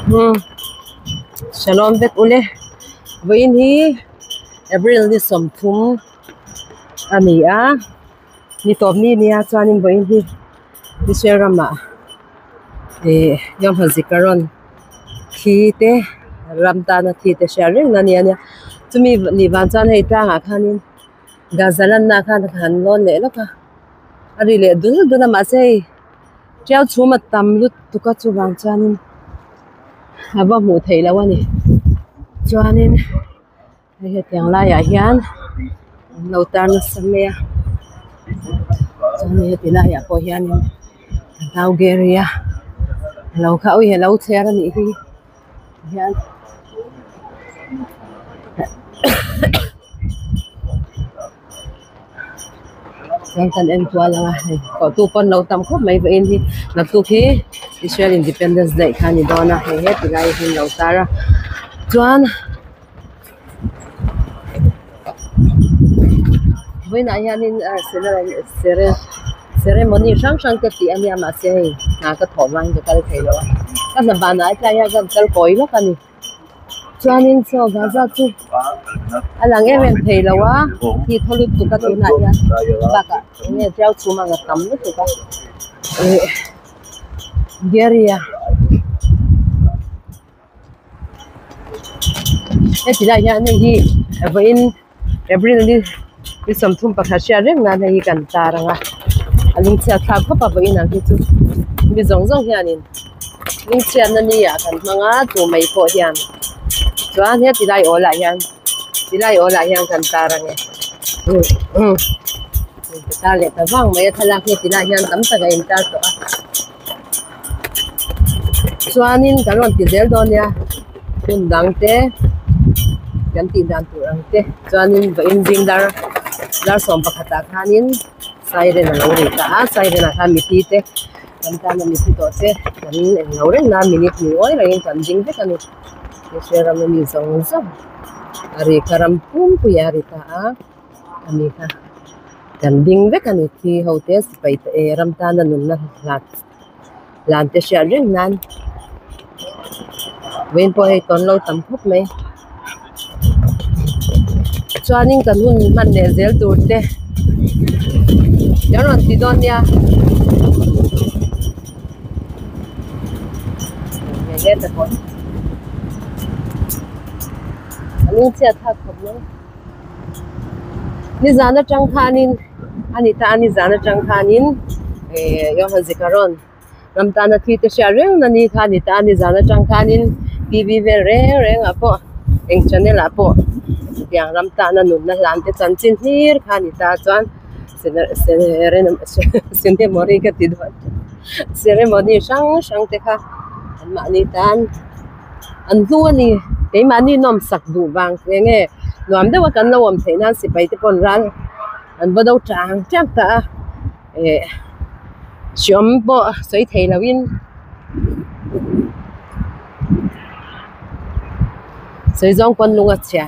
Hmm shalom vek ule vawiin hi April ni sawmthum a ni a ni tawp ni nia chuanin vawiin hi Israel ramah ih Yom HaZikaron thi te ram tana thi te hriat reng na ni a nia chumi ni vang chuan hei tlangah khanin Gaza lanna khan han lawn leh lawk a a ri leh dul dul a mahse hei tiau chhum a tam lutuk a chuvang chuanin a va hmuh theih loh a ni chuanin hei hetiang laiah hian an lo tar nasa mai a chuanin heti laiah pawh hianin Nau Geria lo kha ui a lo chhiar a nih hi hian. Chuan kan en kual ang a hei koh tu pawn lo tam khawp mai vawiin hi naktuk hi Israel Independence Day kha a ni dawn a hei heti lai hi an lo tar a chuan vawiinah hianin ceremony hrang hrang te tih a nia mahse hei hna ka thawh vangin ka kal thei lo a ka hna banah hetlai hian ka kal kawi lawk a ni. Chuanin chaw Gaza chu a lang em em thei lo a khi thaw lutuk a tunah hian bakah eng nge tiau chhum ang a tam lutuk a ih Geria heti lai hian hei hi vawiin April ni ni sawmthum pakhat hriat reng nan hei hi kan tar ang a a lungchhiat thlak khawp a vawiin ang hi chu mi zawng zawng hianin lungchhiatna ni ah kan hmang a tu mai pawh hian chuan heti lai awl ah hian ti lai awl ah hian kan tar ang e ka tar leh ta vang mai a thlalak hi ti lai hian tam tak a intar tawh a chuanin kan rawn ti zel dawn nia hmun dang te kan tih dan tur ang te chuanin vawiin zing dar dar sawm pakhatah khanin siren a lo ri ta a siren ah khan mithi te kan tana mithi tawh te kan englo reng na minute ni uai rengin kan ding vek a ni Israel rama mi zawng zawng a ri kha ram pumpui a ri ta a ani kha kan ding vek a ni thi ho te sipai te eh ram tana nunna hlat hlan te hriat reng nan vawiin pawh hei tawn lo tam khawp mai chuanin kan hun hman leh zel tur te kan rawn ti dawn nia. A lungchhiat thlak khawp mai. Nizan atang khanin a ni ta a nizan atang khanin eh Yohan Zikaron ram tana thi te hriat reng na ni kha a ni ta a nizan atang khanin T V vel reng reng ah pawh eng channel ah pawh chutiang ram tana nunna hlan te chanchin hlir kha a ni ta chuan ceremony ka ti dawn ceremony hrang hrang te kha anmahni tan. An hnu a ni. Keimahni nawmsak duh vang eng nge nuam deuh a kan lo awm theih nan sipai te pawh an ral an va do tang tang ta a eh hriawm pawh sawi thei lo in sawi zawng pawn lung a chhia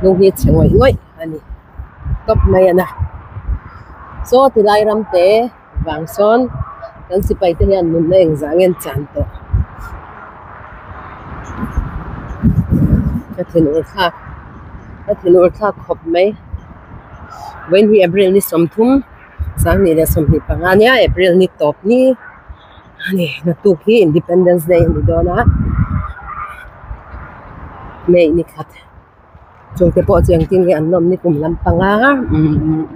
lung hi a chhe ngawih ngawih a ni tawp mai a na saw ti lai ram te. Vang sawn kan sipai te hian nunna engzah nge an chan tawh ka thinur thlak ka thinur thlak khawp mai vawiin hi April ni sawmthum sanghnih leh sawmhnih panga nia April ni tawp ni a ni naktuk hi Independence Day a ni dawn a May ni khat. Chungte pawh chu engtin nge an nawm ni kum lampanga umm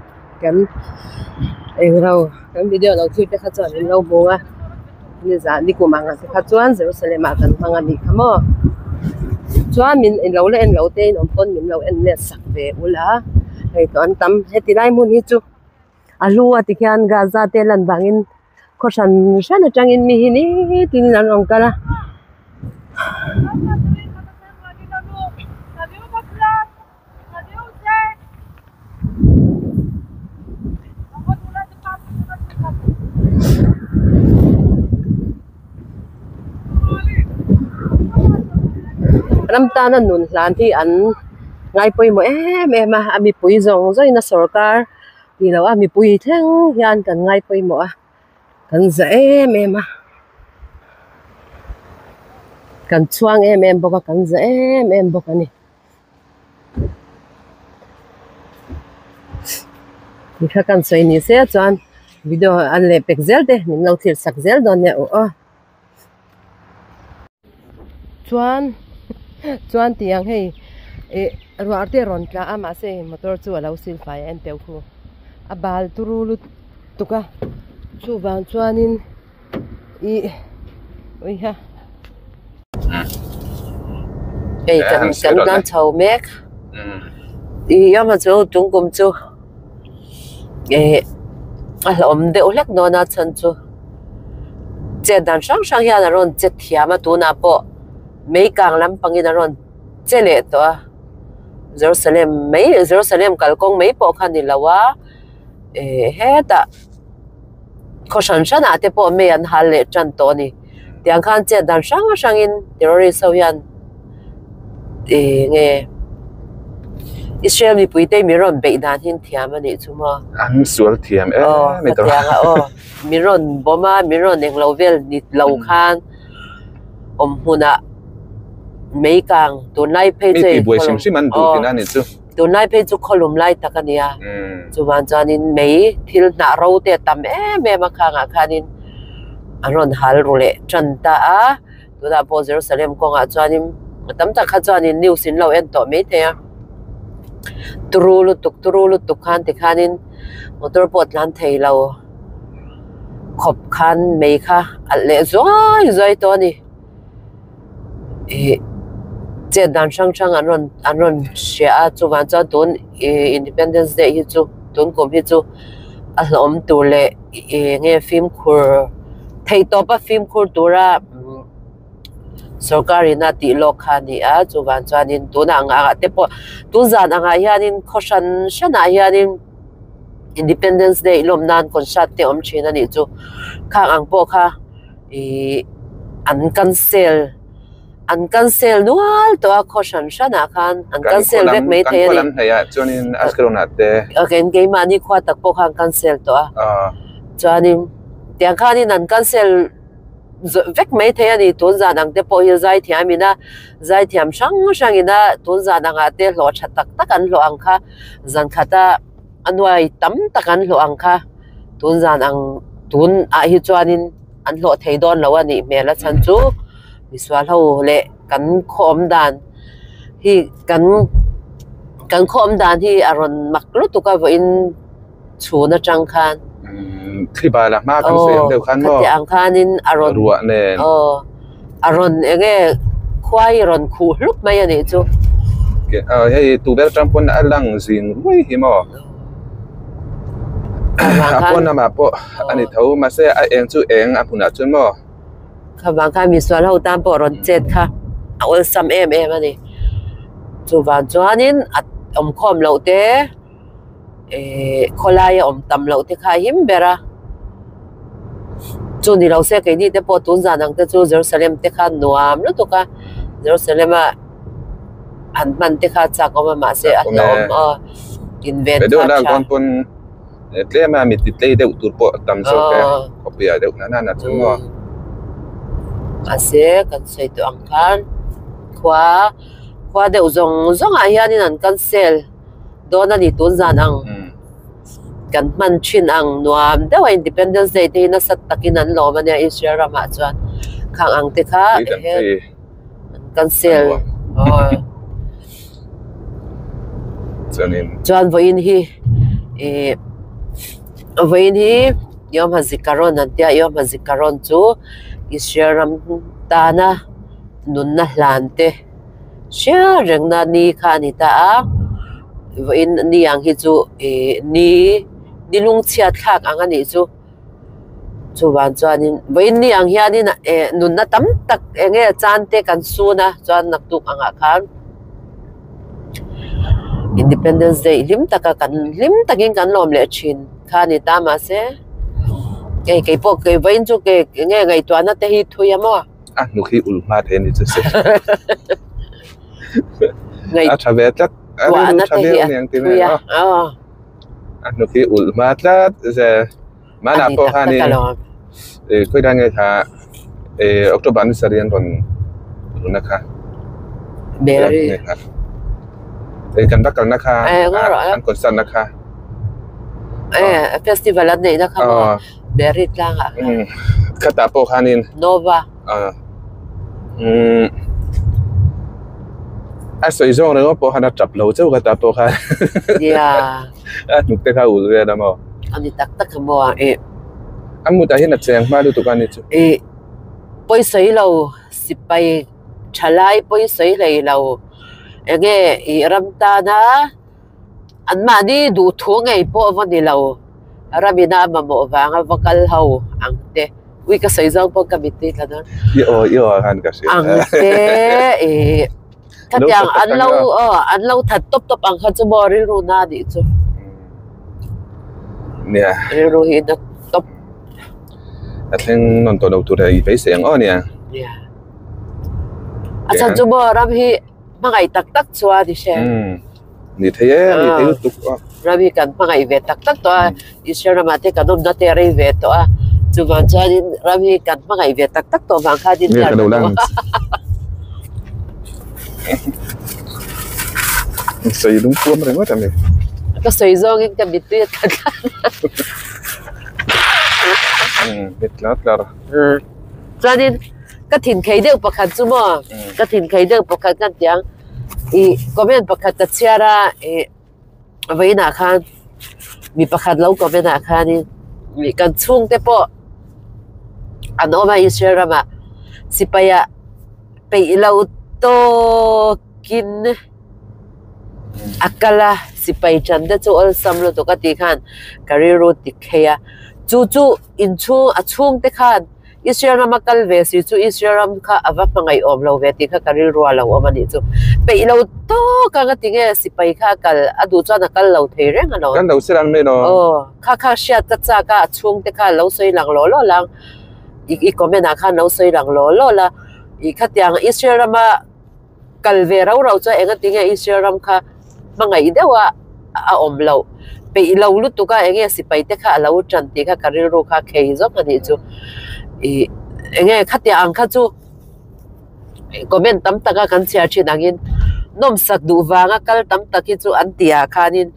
kan englo kan video lo thlir te kha chuan an lo hmu a nizan ni kum ang ah te kha chuan Jerusalem ah kan hmang a nih kha maw chuan min ilo la en lo te in awm pawn min lo en let sak ve ula hei tawh an tam heti lai hmun hi chu a hlu a tikhian Gaza te lan vangin khaw hran hran atangin mi hi nitin an rawn kal a. Ram tana nun hlan hi an ngai pawimawh em em a a mipui zawng zawngin a sawrkar tih loh a mipui thleng hian kan ngai pawimawh a kan za em em a. Kan chhuang em em bawk a, kan za em em bawk a ni. Tikha kan sawi ni se chuan video an leh pek zel te min lo thlir sak zel dawn nia aw. Chuan chuan tiang hei ih ruah te a rawn tla a mahse hei motor chu a lo sil fai a en teuh khu a bal turu lutuk a chuvang chuanin ih uiha hei kan kan tlan chho mek ih emaw chu tung kum chu ih a hlauhawm deuh hlek dawn a chhan chu. Chet dan hrang hrang hian a rawn che thiam a tunah pawh mei kang lampangin a rawn che leh tawh a Jerusalem mai Jerusalem kalkawng mai pawh kha a ni lo a eh hetah khaw hran hranah te pawh mei an hal leh tan tawh a ni tiang khan chet dan hrang hrangin terrorist ho hian ih nge Israel mipui te mi rawn beih dan hi an thiam a nih chu maw. An sual thiam em mai tawh. Aw khatiang a aw. Mi rawn bawm a, mi rawn englo vel ni lo khan awm hmunah mei kang tunlai phei chu Mi buai hrim hrim an duh tihna a nih chu. Tunlai phei chu khawlum lai tak a nia. Chuvang chuanin mei thil hnah ro te a tam em em a khangah khanin an rawn hal ru leh tan ta a. Tunah pawh Jerusalem kawngah chuanin a tam tak kha chuanin news in lo en tawh maithei a. Turu lutuk turu lutuk khan tikhanin motor pawh tlan thei lo khawp khan mei kha alh leh zuai zuai tawh a ni. Ih chet dan hrang hrang an rawn an rawn hria a chuvang chuan tun ih Independence Day hi chu tun kum hi chu a hlauhawm tur leh ih nge fimkhur theih tawpa fimkhur tura Sorkar in a tih lawk kha a ni a chuvang chuanin tunah ang ah te pawh tun zan angah hianin khaw hran hranah hianin Independence Day lawm nan concert te awm thin a nih chu khang ang pawh kha ihh an cancel an cancel nual tawh a khaw hran hranah khan an cancel vek mai thei a ni. Kan khua lam hnaih ah chuanin Ashkelon ah te. Keimahni khua tak pawh khan cancel tawh a chuanin tiang khanin an cancel. vek mai thei a ni tun zan ang te pawh hi zaithiam in a zaithiam hrang hrang in a tun zan angah te hlawh tha tak tak an hlawh ang kha zan khat a a nuai tam tak an hlawh ang kha tun zan ang tun ah hi chuanin an hlawh thei dawn lo a nih hmel a chhan chu misual ho leh kan khaw awm dan hi kan kan khaw awm dan hi a rawn mak lutuk a vawiin. Chhun atang khan. Thli bal a hma kan sawi ang deuh khan maw? Khati ang khanin a rawn ruah nen. Aw a rawn eng nge khua hi rawn khuh hlup mai a nih chu. Hei tu ber atang pawn a lang zing ruai hi maw? A pawn lamah pawh a ni tho mahse a eng chu eng a hmunah chuan maw? Khavang khan misual ho tan pawh rawn chet kha a awlsam em em a ni. Chuvang chuanin a awmkhawm loh te. Ehh khawlaia awm tam loh te kha a him ber a chu ni lo se keini te pawh tun zan ang te chu Jerusalem te kha nuam lutuk a Jerusalem a an hman te kha a chak awm a mahse a hlauhawm aw inven kha a tha. Tlem a mi ti tlei deuh tur pawh a tam zawk e khawpuiah deuh na na chu maw. Mahse kan sawi tawh ang khan khua khua deuh zawng zawngah hianin an cancel. Dawn a ni tun zan ang kan hman thin ang nuam deuh a Independence Day te hi nasa takin an lawm a nia Israel ramah chuan khang ang te kha an cancel chuan vawiin hi ih vawiin hi Yom HaZikaron an tia Yom HaZikaron chu Israel ram tana nunna hlan te. Hria rengna ni kha a ni ta a, vawiin ni ang hi chu ih ni ni lungchhiat thlak ang a nih chu. Chuvang chuanin vawiin ni ang hianin eh nunna tam tak eng nge chan te kan sun a chuan naktuk angah khan Independence Day hlim taka kan hlim takin kan lawm leh thin kha a ni ta mahse hei keipawh vawiin chu ke eng nge ngaihtuahna te hi thui a maw. A hnuk hi ul hma thei a ni chu se. A tha ve tlat. A rilru tha viau aniang ti mai a. A hnuk hi ul hma tlat ze. Mana pawh khanin khawi dan nge kha October ni sarih an rawn Tuna kha. Mary. Ei kan va kalna kha. Eh, ngaw rawh a. An concert na kha. Eh, festival an neihna kha maw? Mary tlangah khan. Khatah pawh khanin. Nova. Umm. A sawi zawng ringawt pawh khan a tap lo chauh khatah pawh khan. Nia. A hnuk te kha a ulh vel a maw? A ni tak tak a maw? Eh. A mutah hian a cheng hma lutuk a ni chu. Eh, pawisawi lo sipai thalai pawisawi hlei lo enge ih ram tana an mahni duhthu ngei pawh va ni lo ramina a mamawh vanga va kal ho ang te ui ka sawi zawng pawh ka mittui tla dawn I aw i aw khan ka hria ang te ih khatiang an lo aw an lo that tawp tawp ang kha chu maw rilru na nih chu nia rilru hi na tawp. A thleng nawn tawh lo tur i beisei ang aw nia. Nia. A chhan chu maw ram hi hmangaih tak tak chuan i hre. Umm. Ni thei e, ni thei lutuk a. Ram hi kan hmangaih ve tak tak tawh a, Israel ramah te kan awmna te a rei ve tawh a, chuvang chuanin ram hi kan hmangaih ve tak tak tawh vang khan India ka lo lang. Sawi lungpuam ringawt a ni. Ka sawi zawngin ka mittui a tla tlat. Mit tlar tlar. Chuanin ka thin khei deuh pakhat chu maw ka thin khei deuh pakhat ka tiang ih comment pakhat ka chhiar a ih vawiinah khan mi pakhat lo comment ah khanin ih kan chhungte pawh an awm a Israel ramah sipai ah peih lo tawkin. A kal a, sipai tan te chu awlsam lutuk a tih khan ka rilru tik phei a, chu chu inchhung a chhungte khan Israel rama kal ve si chu Israel ram kha a va hmangaih awm lo ve tih kha ka rilru a lo awm a nih chu. Peih lo tawk ang a ti nge sipai kha a kal a duh chuan a kal lo thei reng a lo. Kan lo sel ang mai lo. Aw, kha kha hriat ka chak a, a chhungte kha lo sawi lang law law lang i comment ah khan lo sawi lang law law la, i khatiang Israel rama Kal ve rau rau chuan enga tinge Israel ram kha hmangaih deuh a a awm loh peih lo lutuk a enge sipai te kha a lo tan tih kha ka rilru kha khei zawk a nih chu ih enge khatiang ang kha chu comment tam tak a kan chhiar thin angin nawmsak duh vanga kal tam tak hi chu an tih ah khanin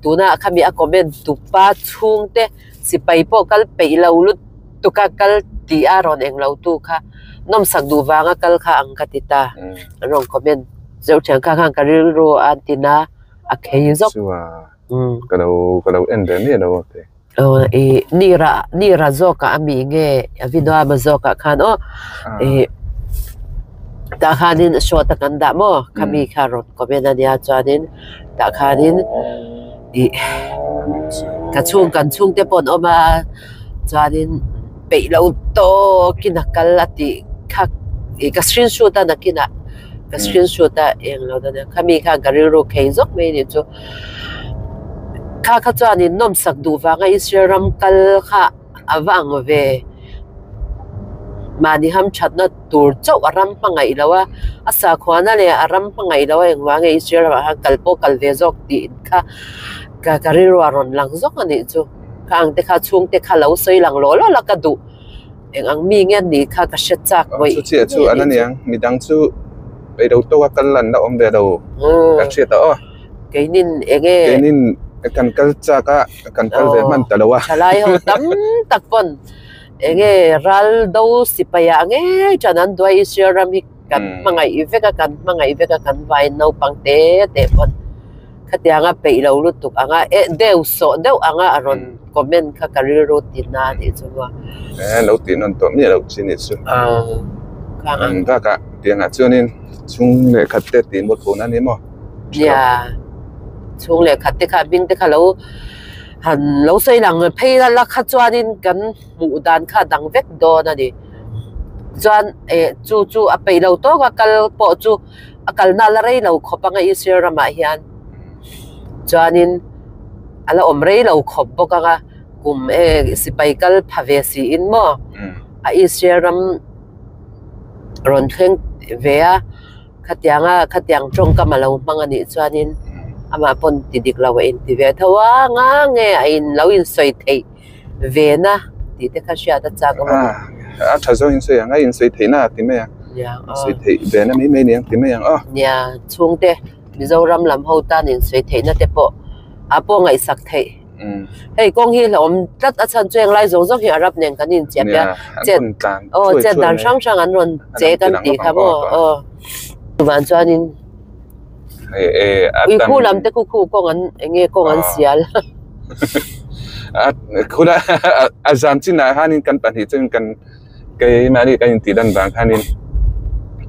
tuna khami a comment tupa chhungte sipai pawh kal peih lo lutuk. Tuka kal tih a rawn eng lo tu kha nawmsak duh vanga kal kha ang ka ti ta. An rawn comment zeuh thian kha khan ka rilru a tin a, a khei zawk. Chua ka lo ka lo en ve miah lo a ke. Aw i nira nira zawkah a mi nge a video a ma zawkah khan aw i tah khanin short a kan dah maw khami kha rawn comment a nia chuanin tah khanin i ka chhung kan chhungte pawh an awm a. Chuanin peih lo tawkin a kal a tih kha ih ka screenshot a nakinah ka screenshot a eng lo dan a khami khan ka rilru khei zawk mai anih chu kha kha chuanin nawmsak duh vanga Israel ram kal kha a va ang ve mahni hamthatna tur chauh a ram hmangaih lo a a sakhuana leh a ram hmangaih lo a engvang nge Israel ramah khan kal pawh kal ve zawk tih kha ka rilru a rawn lang zawk anih chu. Ka ang te kha chhungte kha lo sawi lang law law la ka duh eng ang mi nge ni kha ka hre chak vawi Chu chiah chu an aniang midang chu ei lo tawk a kal lan la awm ve lo ka hriat a aw. Keinin enge Keinin kan kal chak a kan kal ve hman ta lo a. Thalai ho tam tak pawn enge ral do sipai ah ngei than an duai Israel ram hi kan hmangaih vek a kan hmangaih vek a kan vai naupang te te pawn. Khatianga peih lo lutuk anga eh deuh sawh deuh anga a rawn comment kha ka rilru ti na a nih chu maw. Eh lo tih nawn tawh miah loh chi nih chu. Khang ang. Bakah tiangah chuanin chhung leh khat te tih maw phun a ni maw. Nia chhung leh khat te kha hming te kha lo han lo sawi lang phei la la kha chuanin kan hmuh dan kha a dang vek dawn a ni. Chuan eh chu chu a peih lo tawk a kal pawh chu. A kalna la rei lo khawp anga Israel ramah hian chuanin a la awm rei lo khawp bawk anga kum e sipai kal pha ve siin maw a Israel ram rawn thleng ve a khatianga khatiang tawngkam a lo hmang a nih chuanin amah pawn ti dik lo a inti ve tho a nga nge a in lo insawi theih ve na tih te kha hriat a chak a. A tha zawk insawi ang a insawi theihna a ti mai a. Sawi theih ve na mai mai aniang ti mai ang aw. Nia, chhungte Mizoram lam ho tan insawi theihna te pawh a pawh ngaihsak theih. Hei kawng hi hlauhawm tlat a chhan chu englai zawng zawng hi Arab nen kan inchiap a, chet aw chet dan hrang hrang an rawn che kan tih kha maw aw. Chuvang chuanin ui khu lam te khu khu kawng an eng nge kawng an sial. Khula a zam chinah khanin kan pahnih chuan kan Keimahni kan intih dan vang khanin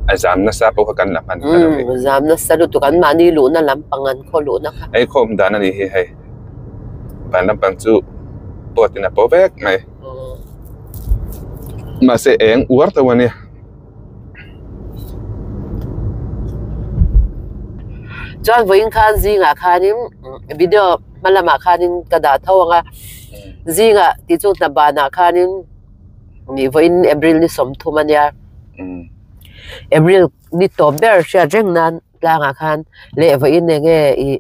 a zam nasa pawh kha kan la hman kha lo ni. Umm zam nasa lutuk an mahni luhna lampang an khaw luhna kha. Hei khawm dan a nih hi hei van lampang chu pawt in a paw vek mai. Mahse eng uar tho a nia. Chuan vawiin khan zingah khanin video hma lamah khanin ka dah tho ang a, zingah tih chu hna banah khanin. Ni vawiin April ni 30 a nia. April ni tawp ber hriat reng nan tlangah khan leh vawiin eng nge ih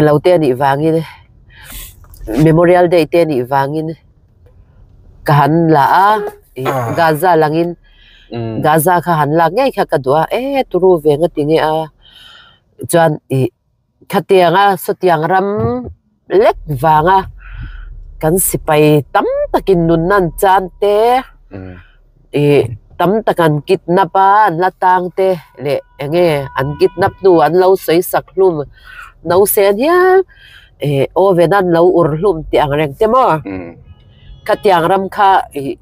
lo te a nih vangin Memorial Day te a nih vangin ka han la a ih Gaza langin Gaza kha han lak ngei kha ka duh a e turu ve nga ti nge a chuan ih. Khatianga sawtiang ram lek vanga kan sipai tam takin nunna an chan te ih tam tak an kidnap a an la tang te leh eng nge an kidnap hnu an lo sawi sak hlum no sen hial ih oven a an lo ur hlum tih ang reng te maw khatiang ram kha ih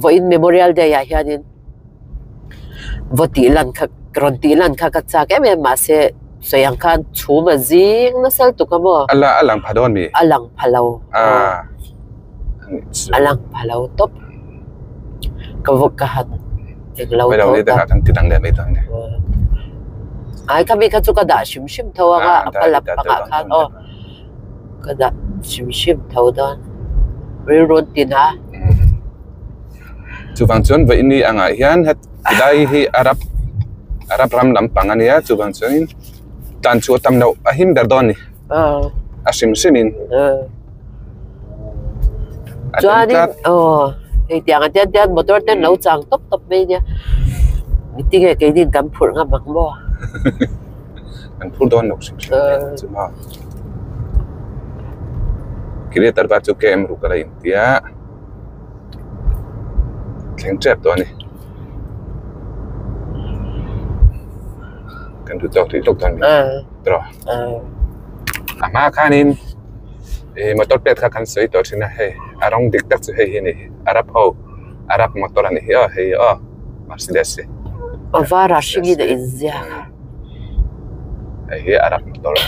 vawiin memorial day ah hianin. Vaw tih lan kha rawn tih lan kha ka chak em em mahse sawi ang khan chhum a zing nasa lutuk a maw. A la a lang pha dawn mi? A lang pha lo. Ah. A lang pha lo tawp. Ka vaw ka han eng lo tho ta. Kan ti dang leh mai dawn ni. Ai kha mi kha chu ka dah hrim hrim tho anga a pa lam pangah khan aw ka dah hrim hrim tho dawn. Rilru an tin a. Chuvang chuan vawiin angah hian helai hi Arab Arab ram lampang a nia chuvang chuanin tlan chhuah tam loh a him ber dawn a ni a hrim hrimin a den tlat. Chuanin hei tiang ah tian tian motor te an lo chang tawp tawp mai nia tinge keinin kan phurh ngam ang maw. Kan phur dawn lo hrim hrim mai chu maw. Kilometer bak chu km ruk a la intia. Thleng tep tawh a ni. Kan duh tawk rih lawk dawn a ni. Tawh. A hma khanin ih motor plate kha kan sawi tawh thin a hei a rawng dik tak chu hei hi a ni Arab ho Arab motor a ni hi aw hei aw Mercedes hi. A varah hringin a inziak. Hei hi Arab motor a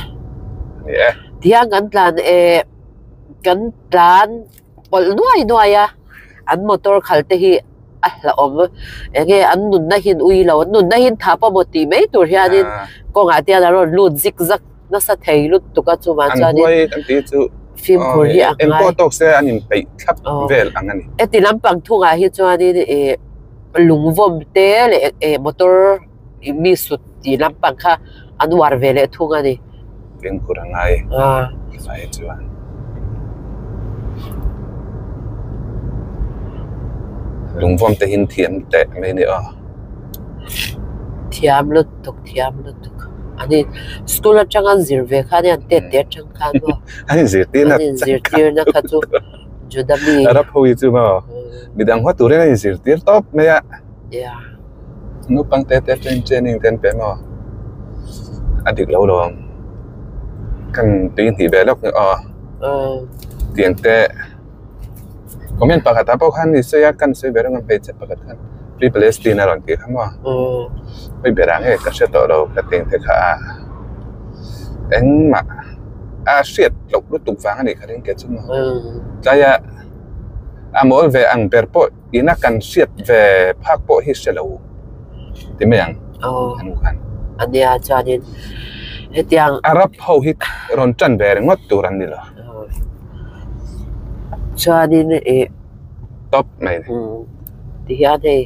ni e. Tiang kan tlan eh kan tlan. Pawlh nuai nuai a, an motor khal te hi a hlauhawm eng nge an nunna hi an ui lo, an nunna hi an thap a maw tih mai tur hianin kawngah te hian a rawn lut zik zak nasa thei lutuk a chuvang chuanin fimkhur hi a ngai. Engpawh tawk se an inpeih thlap vel ang a ni. Heti lampang thungah hi chuanin ih lungvawm te leh eh motor mi sut tih lampang kha an uar ve leh thung a ni. Fimkhur a ngai ngai chuan. Lungvawm te hi thiam teh mai a ni aw. Thiam lutuk thiam lutuk ani school atanga an zir ve khan an tet te atang khan maw an inzirtir na an inzirtir na kha chu Juda mi Arab ho hi chu maw midang haw turin an inzirtir tawp mai a. Yeah. Naupang te te atangin training te an pe maw? A dik lo lo ang. Kan tui hnih ve lawk ni aw. Tiang te comment pakhat ah pawh khan ni sawi a kan sawi ber ang hmeichhe pakhat khan Free Palestine a rawn tih kha maw? Hawi ber ang nge ka hre tawh lo ka tiang te kha a engmah a hriat loh lutuk vang a nih kha ring ke chu maw? Tlai ah a mawl ve ang ber pawh. Ina kan hriat ve phak pawh hi hre lo ti mai ang an u khan. A nia chuanin hetiang. Arab ho hi rawn tan ve ringawt tur an ni lo. Chuanin ih. Top mai ni. Tihian hei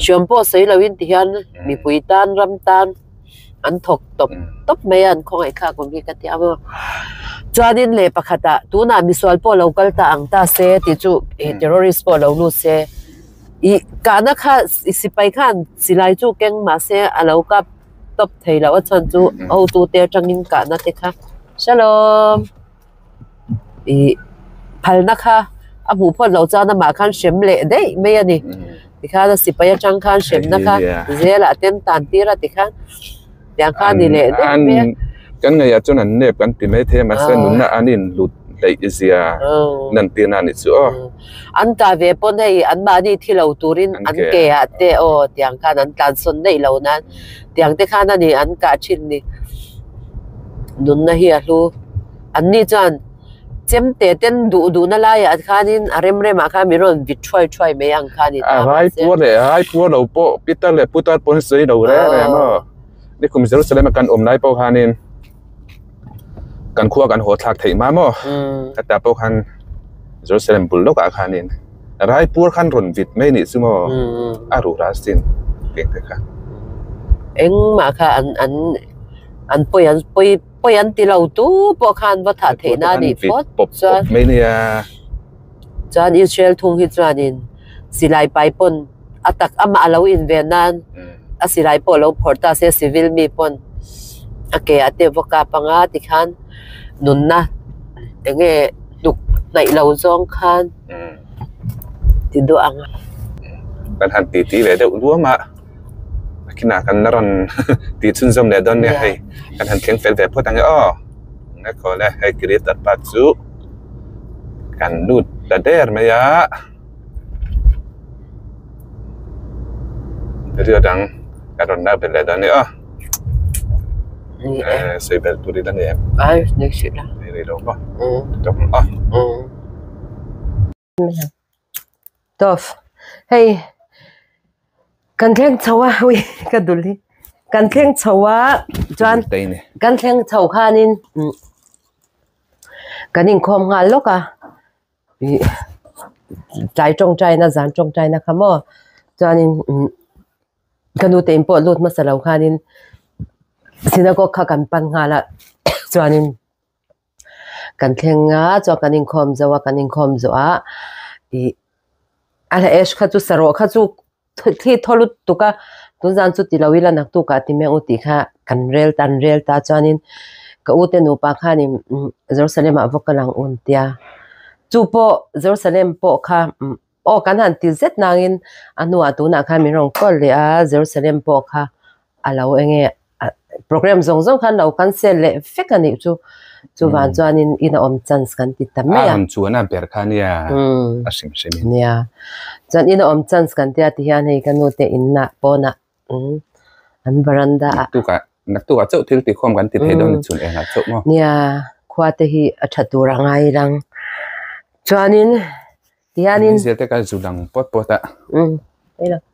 hriam pawh sawi loin tihian mipui tan ram tan. an thawk tawp tawp mai a an khawngaih thlak awm hi ka ti a maw chuanin leh pakhatah tunah misual pawh lo kal ta ang ta se tih chu ih terrorist pawh lo lut se. I kahna kha sipai khan silai chu keng mahse a lo kap tawp thei loh a chhan chu hotute atangin kahna te kha Shalom ih phalna kha a hmuh phawt loh chuan amah khan hrem leh daih mai a ni tikhan a sipai atang khan hremna kha zelah ten tan tir a tikhan tiang kha a ni leh daih mai a. Kan ngaihah chuan an nep kan ti mai thei a mahse nunna an inhlut hleih zia lan tirna a nih chu aw. An ta ve pawn hei an mahni thi lo turin an ke ah te aw tiang khan an tlansawn daih lo nan tiang te khan a ni an kah thin ni. Nunna hi a hlu. An ni chuan chem te ten duh duhna laiah khanin a rem remah khan min rawn vit thuai thuai mai ang kha a ni ta. A rai puar leh rai puar lo pawh pitar leh putar pawn sawi lo reng reng maw. Nikum Jerusalem a kan awm lai pawh khanin kan khua kan haw thlak theih hma maw heta pawh khan Jerusalem bul lawkah khanin rai puar khan rawn vit mai nih chu maw a ruh ral sin tih te kha. Engmah kha an an an pawi an pawi pawi an ti lo tu pawh khan va thah theih na nih phawt chuan mai nia. Chuan Israel thung hi chuanin silai pai pawn a tak amah a lo inven nan a silai pawh a lo phawrh ta se civil mi pawn a ke ah te va kap anga tikhan nunna eng nge hnuk hnaih lo zawng khan ti duah ang a. Kan han ti ti leh deuh luam a, nakinah kan la rawn ti chhunzawm leh dawn nia hei kan han thleng fel ve phawt ang e aw. Engkhawl e hei Kiryat Arba chu kan lut ta der mai a. Video dang ka rawn lak belh leh dawn a ni aw. Eh sawi belh tur ila ni em? Ai ni hrih la. Ni rih lo maw? Tawp ang aw. Tawp hei kan thleng chho a ui ka dul hi kan thleng chho a chuan kan thleng chho khanin kan inkhawm nghal lawk a. Ih tlai tawngtaina zan tawngtaina kha maw chuanin umm ka nu te in pawh lut hmasa lo khanin synagogue kha kan pan nghal a chuanin kan thleng a chuan kan inkhawm zo a kan inkhawm zawh a ih a la ash kha chu sarawh kha chu thli thaw lutuk a tun zan chu ti lo ila naktuk ah ti mai ang u tih kha kan rel ta an rel ta chuanin ka u te nupa khanin Jerusalem ah va kal ang u an tia chu pawh Jerusalem pawh kha aw kan han ti zet nangin a hnuah tunah khan min rawn call leh a Jerusalem pawh kha a lo eng nge program zawng zawng khan lo cancel leh vek a nih chu chuvang chuanin in a awm chance kan ti ta mai a. A rawn chuan a ber kha nia a hrim hrim in. Nia chuan in a awm chance kan tia ti hian hei ka nu te inna pawnah an veranda ah. Naktukah naktukah chauh thil ti khawm kan ti thei dawn ni chhun engah chauh maw. Nia khua te hi a tha tur a ngai lang chuanin tihianin. Zia te ka zu lang pawt pawt a.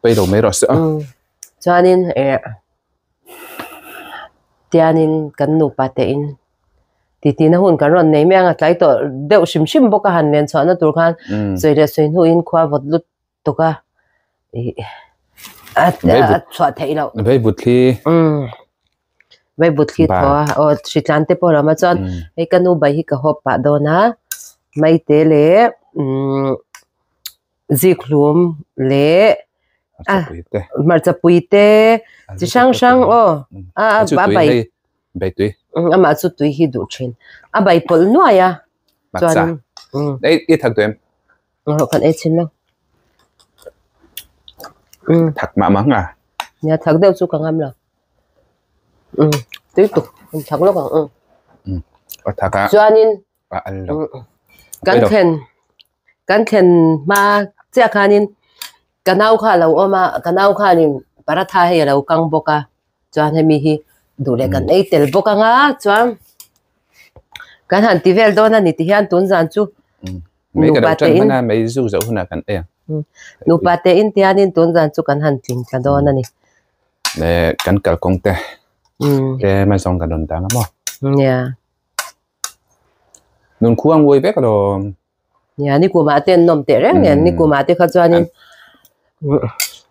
Pei lo mai rawh se aw. Chuanin eh tianin kan nupa te in titi na hun kan rawn nei mai ang a tlai tawh deuh hrim hrim bawk a han len chhuahna tur khan sawi leh sawi hnuin khua vawt lut tuk a ih a chhuah theih loh. Vei but thli. Vei but thli thaw a aw hritlan te pawh a lo awm a chuan hei ka nu bai hi ka hawp pah dawn a maite leh umm. Zikhlum leh hmarcha pui te chi hrang hrang aw a a bai amah chu tui hi duh thin a bai pawlh nuai a chuan i thak duh em rawh kan ei chhin lo thak mah mah nga nia thak deuh chu ka ngam lo tui tuk thak lawk ang a thak a chuanin a al lo kan thlen Kan thlen hma chiah khanin ka nau kha a lo awm a, ka nau khanin paratha hei a lo kang bawk a, chuan hemi hi duh leh kan ei tel bawk ang a, chuan kan han ti vel dawn a ni ti hian tun zan chu nupa te in nupa te in tihianin tun zan chu kan han tling thla dawn a ni. Kan kalkawng te tlem a zawng kan rawn dang a maw? Nia. Nun khuang uai vek alawm. Nia, ni kumah te an nawm teh reng nen, ni kumah te kha chuanin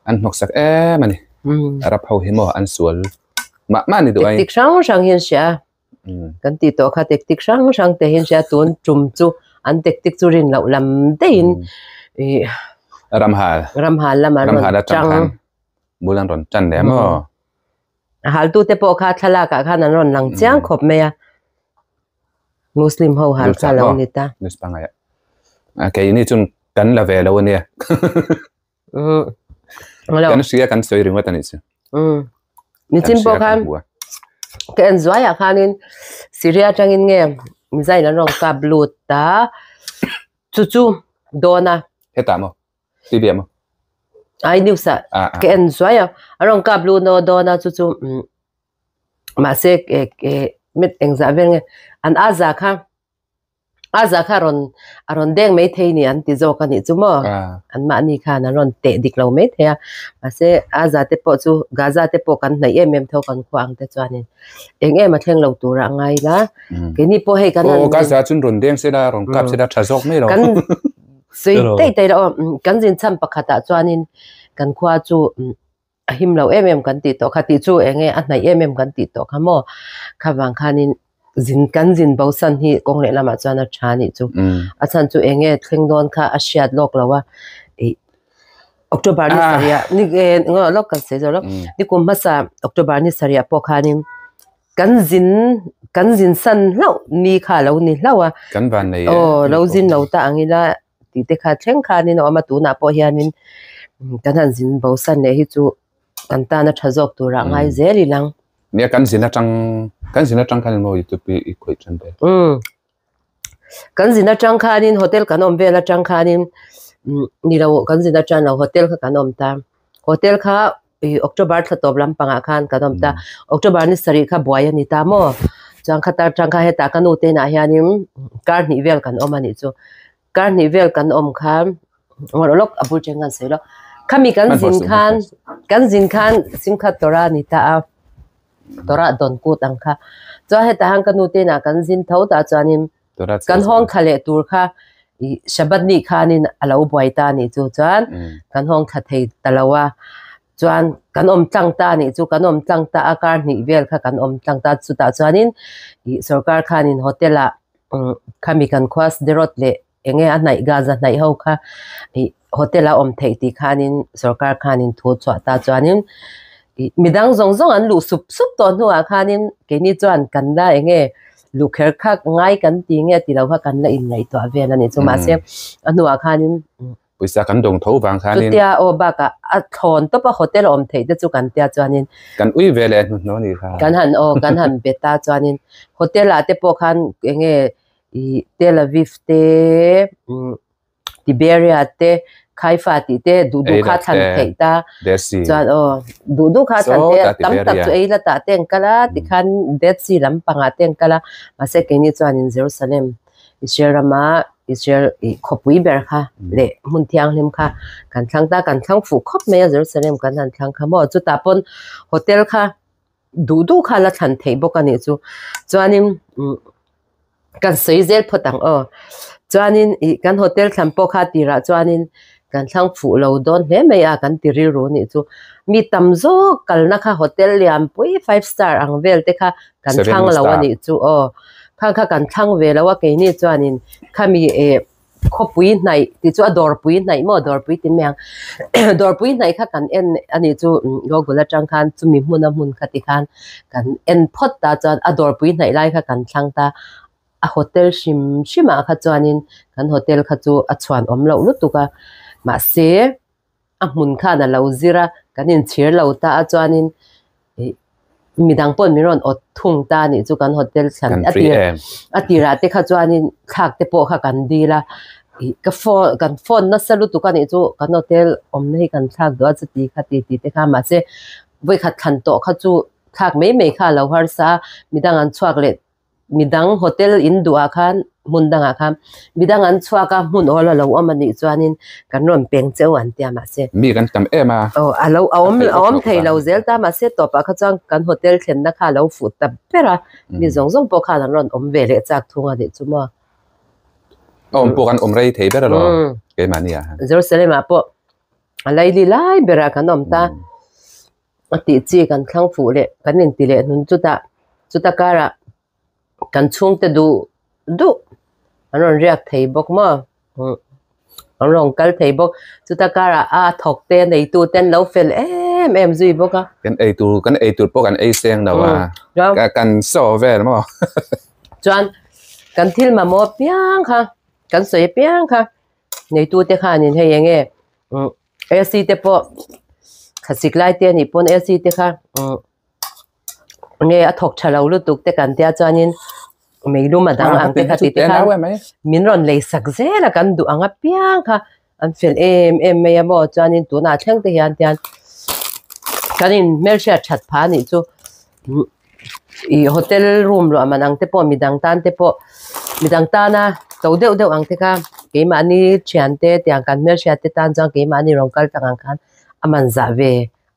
an hnawk sak em a ni. Arab ho hi maw an sual mah mah ni duh ai. Tactic hrang hrang hi an hria a, kan tih tawh kha tactic hrang hrang te hi an hria a, tun tum chu an tactic chu rin loh lam deihin ih. Ramhal. Ramhal lama rawn tang. Bul an rawn tan leh maw? A haltute pawh kha thlalakah khan an rawn lang chiang khawp mai a. Muslim ho hal kha lo ni ta. News pangai a. Keini chun kan la ve lo ania. Kan hria kan sawi ringawt a nih chu. Nichin pawh khan ka en zuaiah khanin Syria atangin nge missile an rawn kap lut ta chu chu dawn a. Hetah maw? TV ah maw? Ai news ah ka en zuai a an rawn kap lut dawn a chu chu mahse met engzah vel nge an aza kha. A za kha rawn a rawn deng mai thei ni an ti zawk a nih chu maw? An mahni khan an rawn teh dik lo mai thei a. Mahse a za te pawh chu Gaza te pawh kan hnaih em em tho kan khua ang te chuanin eng em a thleng lo tura a ngai la. Keini pawh hei kan han Aw Gaza chun rawn deng se la rawn kap se la tha zawk mai lo. Kan sawi daih daih la aw kan zin chhan pakhatah chuanin kan khua chu a him lo em em kan tih tawh kha tih chu eng nge a hnaih em em kan tih tawh kha maw kha vang khanin zin kan zin bo san hi kawng leh lamah chuan a tha anih chu a chhan chu eng nge thleng dawn kha a hriat lawk lo a ih October ni sarih ah ni eh lawk kan sawi zawh lawk ni kum hmasa October ni sarih ah pawh khanin kan zin kan zin san hlauh ni kha a lo ni hlauh a kan van nei aw lo zin lo ta ang ila. tih te kha thleng khanin a awm a tunah pawh hianin kan han zin bo san leh hi chu kan tana tha zawk turah ngai zel i lang. Nia kan zin atang kan zin atang khanin maw youtube hi i khawih tan ve. Umm kan zin atang khanin hotel kan awm vel atang khanin ni lo kan zin atang lo hotel kha kan awm ta hotel kha ih October thla tawp lampangah khan kan awm ta October ni sarih kha buai a ni ta maw chuan khata atang kha hetah ka nu te inah hianin kar hnih vel kan awm a nih chu. Kar hnih vel kan awm khan ngawrh lawk a bul chen khan sawi lawk khami kan zin khan kan zin khan Simchat Torah a ni ta a Torah dawn kut ang kha chuan hetah hian ka nu te inah kan zin tho tah chuanin kan hawng thla leh tur kha ih Shabbat ni khanin a lo buai ta a nih chu chuan kan hawng thla thei ta lo a chuan kan awm tlang ta a nih chu kan awm tlang ta a kar hnih vel kha kan awm tlang ta chutah chuanin ih sorkar khanin hotel ah Khami kan khua Sderot leh eng nge a hnaih Gaza hnaih ho kha ih hotel a awm theih tih khanin sorkar khanin thu chhuah ta chuanin ih midang zawng zawng an luh sup sup tawh hnuah khanin keini chuan kan la eng nge luh kher kha ngai kan ti nge ti lo kha kan la inngaihtuah vel a nih chu mahse a hnuah khanin Pawisa kan dawng tho vang khanin. Chutia aw bakah a thlawn tawp a hotel a awm theih te chu kan tia chuanin. Kan ui ve leh hnuhnawh a nih kha. Kan han aw kan han be ta chuanin hotel ah te pawh khan eng nge ih Tel Aviv te Tiberia te Haifa tih te duh duh kha thlan theih ta. Chuan aw duh duh kha thlan theih a tam tak chu ei la tah te an kal a tikhan Dead Sea lampangah te an kal a mahse keini chuanin Jerusalem Israel rama Israel ih khawpui ber kha leh hmun thianghlim kha kan thlang ta kan thlang fuh khawp mai a Jerusalem kan han thlang kha maw chutah pawn hotel kha duh duh kha la thlan theih bawk a nih chu chuanin umm kan sawi zel phawt ang aw chuanin ih kan hotel thlan pawh kha tirah chuanin kan thlang fuh lo dawn hle mai a kan ti rilru a nih chu mi tam zawk kalna kha hotel lianpui five star ang vel te kha kan thlang lo a nih chu aw. Khang kha kan thlang ve lo a keini chuanin khami eh khawpui hnaih tih chu a dawrpui hnaih maw dawrpui ti mai ang dawrpui hnaih kha kan en a nih chu google atang khan chumi hmun a hmun kha ti khan kan en phawt ta chuan a dawrpui hnaih lai kha kan thlang ta a hotel hrim hrim ah kha chuanin kan hotel kha chu a chhuan awm loh lutuk a mahse a hmun khan a lo zir a kan inchhir lo ta a chuanin ih midang pawh min rawn awt thung ta anih chu kan hotel thlan a tir a tirah te kha chuanin thlak te pawh kha kan dil a ih ka phone kan phone nasa lutuk anih chu kan hotel awmna hi kan thlak duh a chuti kha ti tih te kha mahse vawikhat thlan tawh kha chu thlak mai mai kha a lo harsa a midang an chhuak leh midang hotel in duhah khan hmun dangah khan midang an chhuak a hmun awl a lo awm a nih chuanin kan rawn peng cheu an tia mahse mi kan tam em a aw a lo a awm a awm thei lo zel ta mahse tawpah kha chuan kan hotel thlenna kha a lo fuh ta ber a mi zawng zawng pawh khan an rawn awm ve leh chak thung a nih chu maw a awm pawh kan awm rei thei ber alawm keimahni ah Jerusalem ah pawh a laili lai berah kan awm ta. A tih chi kan thlang fuh leh kan inti leh hnun chutah chuta karah kan chhungte duh duh an rawn riak thei bawk maw umm. An rawn kal thei bawk. Chuta karah a thawk te neitu te an lo fel em em zui bawk a. Kan ei tur kan ei tur pawh kan ei seng lo a. Kan saw vel maw. Chuan kan thil mamawh apiang kha kan sawi apiang kha neitu te khanin hei eng nge AC te pawh khasik lai te anih pawn AC te kha nge a thawk tha lo lutuk te kan tia chuanin meilum a dang ang te kha ti te khan min rawn lei sak zel a kan duh ang apiang kha an fel em em mai a maw chuanin tunah thleng te hian tian kan in hmelhriat that phah anih chu ih hotel room luah man ang te pawh midang tan te pawh midang tana to deuh deuh ang te kha keimahni thian te tiang kan hmelhriat te tan chuan keimahni rawn kal tak ang khan a man zah ve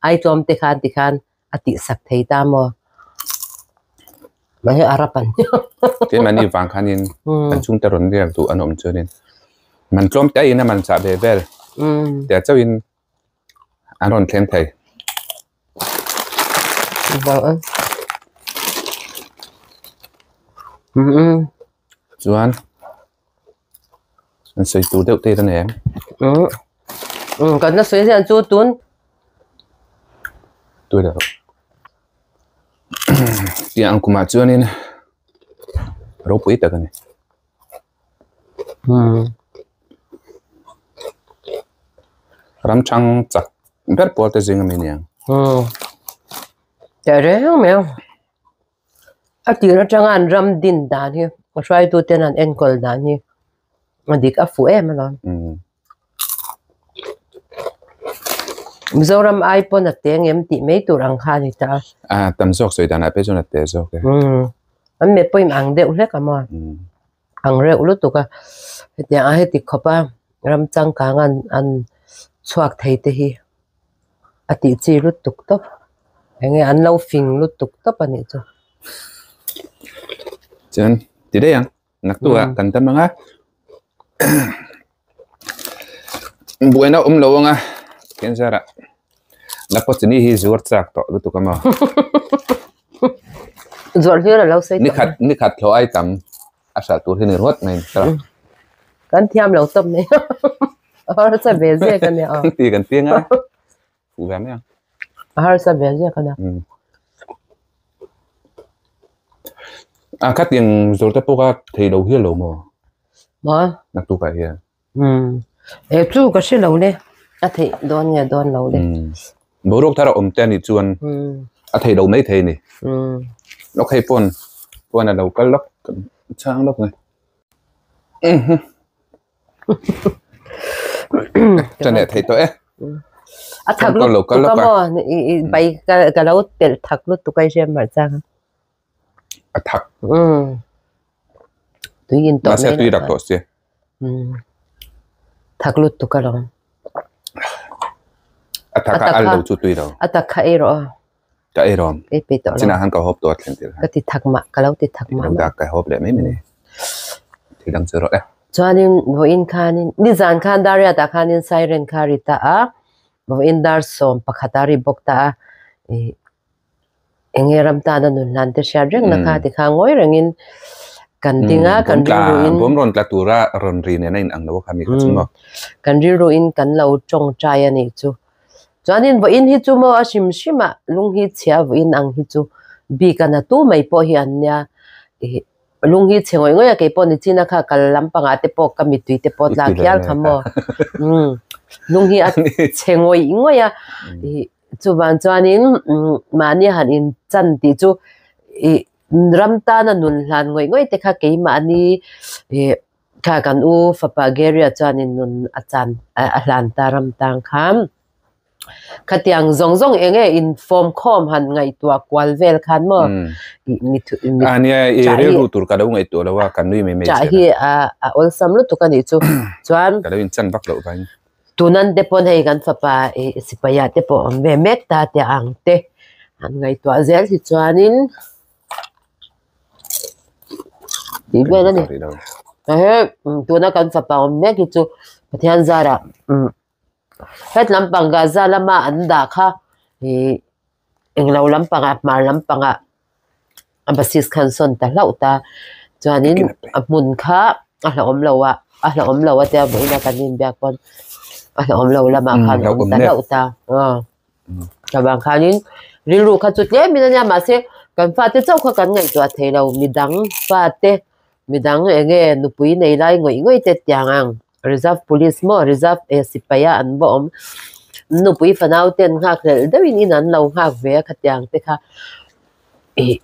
ai tlawm te khan tikhan a tihsak thei ta maw? Mahse a rap an Keimahni vang khanin kan chhungte rawn riak duh an awm chuanin man tlawm te in a man chah ve vel tia chauhin an rawn thleng thei. Chuan an sawi tur deuh te ka nei ang. Kan la sawi hian chu tun. Tui lo. Tiang ang kumah chuanin ropui tak a ni. Ram chang chak ber pawl te zing a mi aniang. Teh reng mai ang. A tir atanga an ram din dan hi a hruaituten an enkawl dan hi a dik a fuh em alawm. Mizoram ai pawn a teng em tih mai tur ang kha a ni ta a. A tam zawk sawi danah phei chuan a te zawk e. An map pawhin ang deuh hlek a maw? Ang reuh lutuk a. Hetiang a heti khawp a ram changkang an chhuak thei te hi. A tih chi lutuk tawp eng nge an lo fing lutuk tawp a nih chu. Chuan ti daih ang naktuah kan tam ang a buaina awm lo ang a ken zarah lakpawh chini hi zuar chak tawh lutuk a maw. Zuar hlir a lo sawi tawh. Nikhat nikhat hlawh ai tam a hralh tur hi ni ruat mai ka lo. Kan thiam lo tawp mai a harsa ve zek a nia. Kan ti kan piang a fuh ve mai ang. A harsa ve zek a nia. A khatiang zawr te pawh kha thei lo hial lo maw? Maw? Naktukah hian. E chu ka hre lo le a theih dawn nge dawn lo le. Boruak thar a awm te anih chuan a theih lo mai thei a ni. Lawk hei pawn pawn a lo kal lawk chang lawk mai. Chuan leh theih tawh e. A thak lutuk a maw i bai ka lo telh thak lutuk a i hriat mar chang a. A thak. Tui in tawh mai. Mahse tui rak tawh si. Thak lutuk a lawm. A thak a al lo chu tui lo. A tak kha ei rawh a. Ka ei rawm. Ei pe tawh lo. Chinah khan ka hawp tawh a thlen tir khan. Ka ti thak mah, ka lo ti thak mah mah. Ka hawp leh mai mai ni. Thil dang chu rawh e. Chuanin vawiin khanin nizan khan Dariat ah khanin siren kha a ri ta a, vawiin dar 11 a ri bawk ta a. Enge ram tana nun hlan te hriat reng na kha ti kha ngawi rengin kan ding a, kan rilruin. Bawm rawn tla tura rawn ri nen a inang lo a kha mi kha chu maw. Kan rilruin kan lo tawngtai a nih chu. Chuanin vawiin hi chu maw a hrim hrim ah lung hi chhia vawiin ang hi chu bik a na tu mai pawh hi an nia. Lung hi chhe ngawih ngawih a keipawh ni chin a kha kal lampangah te pawh ka mittui te pawh tlak hial kha maw. Lung hi a chhe ngawih ngawih a. Chuvang chuanin mahni han inchan tih chu ih ram tana nun hlan ngawih ngawih te kha keimahni ih kha kan u fapa Gary-a chuanin nun a chan a hlan ta ram tang khan khatiang zawng zawng eng nge infawm khawm han ngaihtuah kual vel khan maw ih mi thu mi A nia i rilru tur ka lo ngaihtuah lo a kan nui mai mai chah hi a awlsam lutuk a nih chu chuan ka lo inchan vak loh vangin. Tunan te pawn hei kan fapa ih sipai ah te pawh awm ve mek ta tih ang te an ngaihtuah zel hi chuanin tih vel a ni. Ehe tuna kan fapa awm mek hi chu Pathian zarah umm het lampang Gaza lama an dah kha ih englo lampangah hmar lampangah a basis khan sawn ta hlauh ta chuanin a hmun kha a hlauhawm lo a. A hlauhawm lo a tia vawiin a kan inbiak pawn a hlauhawm lo lamah khan a awm ta hlauh ta. Chuvang khanin rilru kha chu tlem in a nia mahse kan fate chauh kha kan ngaihtuah thei lo midang fate midang eng nge nupui nei lai ngawih ngawih te tiang ang reserve police maw reserve eh sipai a an va awm nupui fanau te an nghak hlelh deuhin in an lo nghak ve a khatiang te kha ih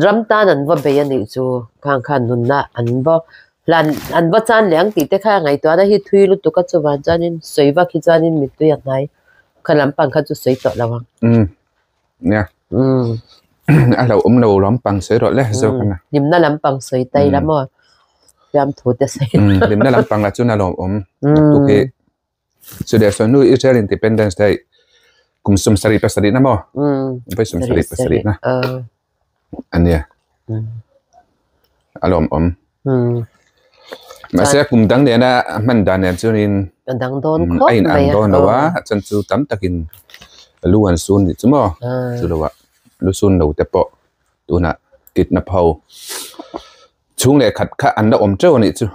ram tan an va bei a nih chu khang khan nunna an va Hlan an va chan leh ang tih te kha ngaihtuahna hi thui lutuk a chuvang chuanin sawi vak hi chuanin mittui a hnai kha lampang kha chu sawi tawh lo ang. Umm nia. Umm. A lo awm lo lampang sawi rawh le zawk a na. Hlimna lampang sawi ta ila maw fiamthu te sawi. Umm hlimna lampang lah chuan a lawmawm naktuk hi. Chu leh sawn nu Israel Independence Day kum 77 na maw? Umm. Vai 77 na. A nia. A lawmawm. Mahse kum dang nena hman dan nen chuanin a dang dawn khawp a in ang dawn lo a, a chan chu tam takin lu an sun nih chu maw? Chu lo ah lu sun lo te pawh tunah kidnap ho chhung leh khat kha an la awm teuh a nih chu.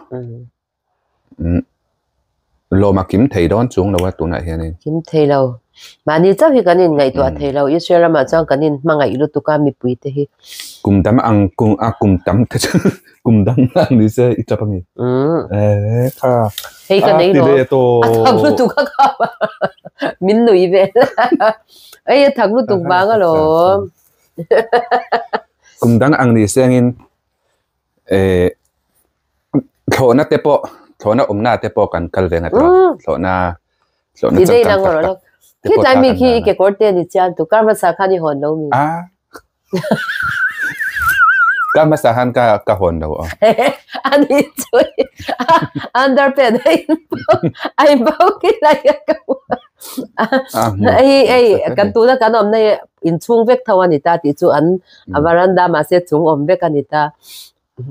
Lawm a kim thei dawn chung lo a tunah hianin. Kim thei lo. Mahni chauh hi kan inngaihtuah thei lo. Israel ramah chuan kan inhmangaih lutuk a mipui te hi. Kum dam ang kum a kum tam te chu kum dang ang ni se i tap a mi. Eh kha. Hei ka nei lo. A thak lutuk a kha. Min nui vel. Ei a thak lutuk vang alawm. Kum dang ang ni se angin eh Thlawhna te pawh thlawhna awmna te pawh kan kal ve ngat lo thlawhna thlawhna changkang tak tak te pawh thla kan la na. Kekawr te ni chian tu kar hmasa khan i hawn lo mi. A kar hmasa khan ka ka hawn lo aw. Ani chu underpant a in a in bo ki lai a ka hei hei kan tuna kan awmna hi inchhung vek tho a ni ta tih chu an a varanda mahse chung awm vek a ni ta.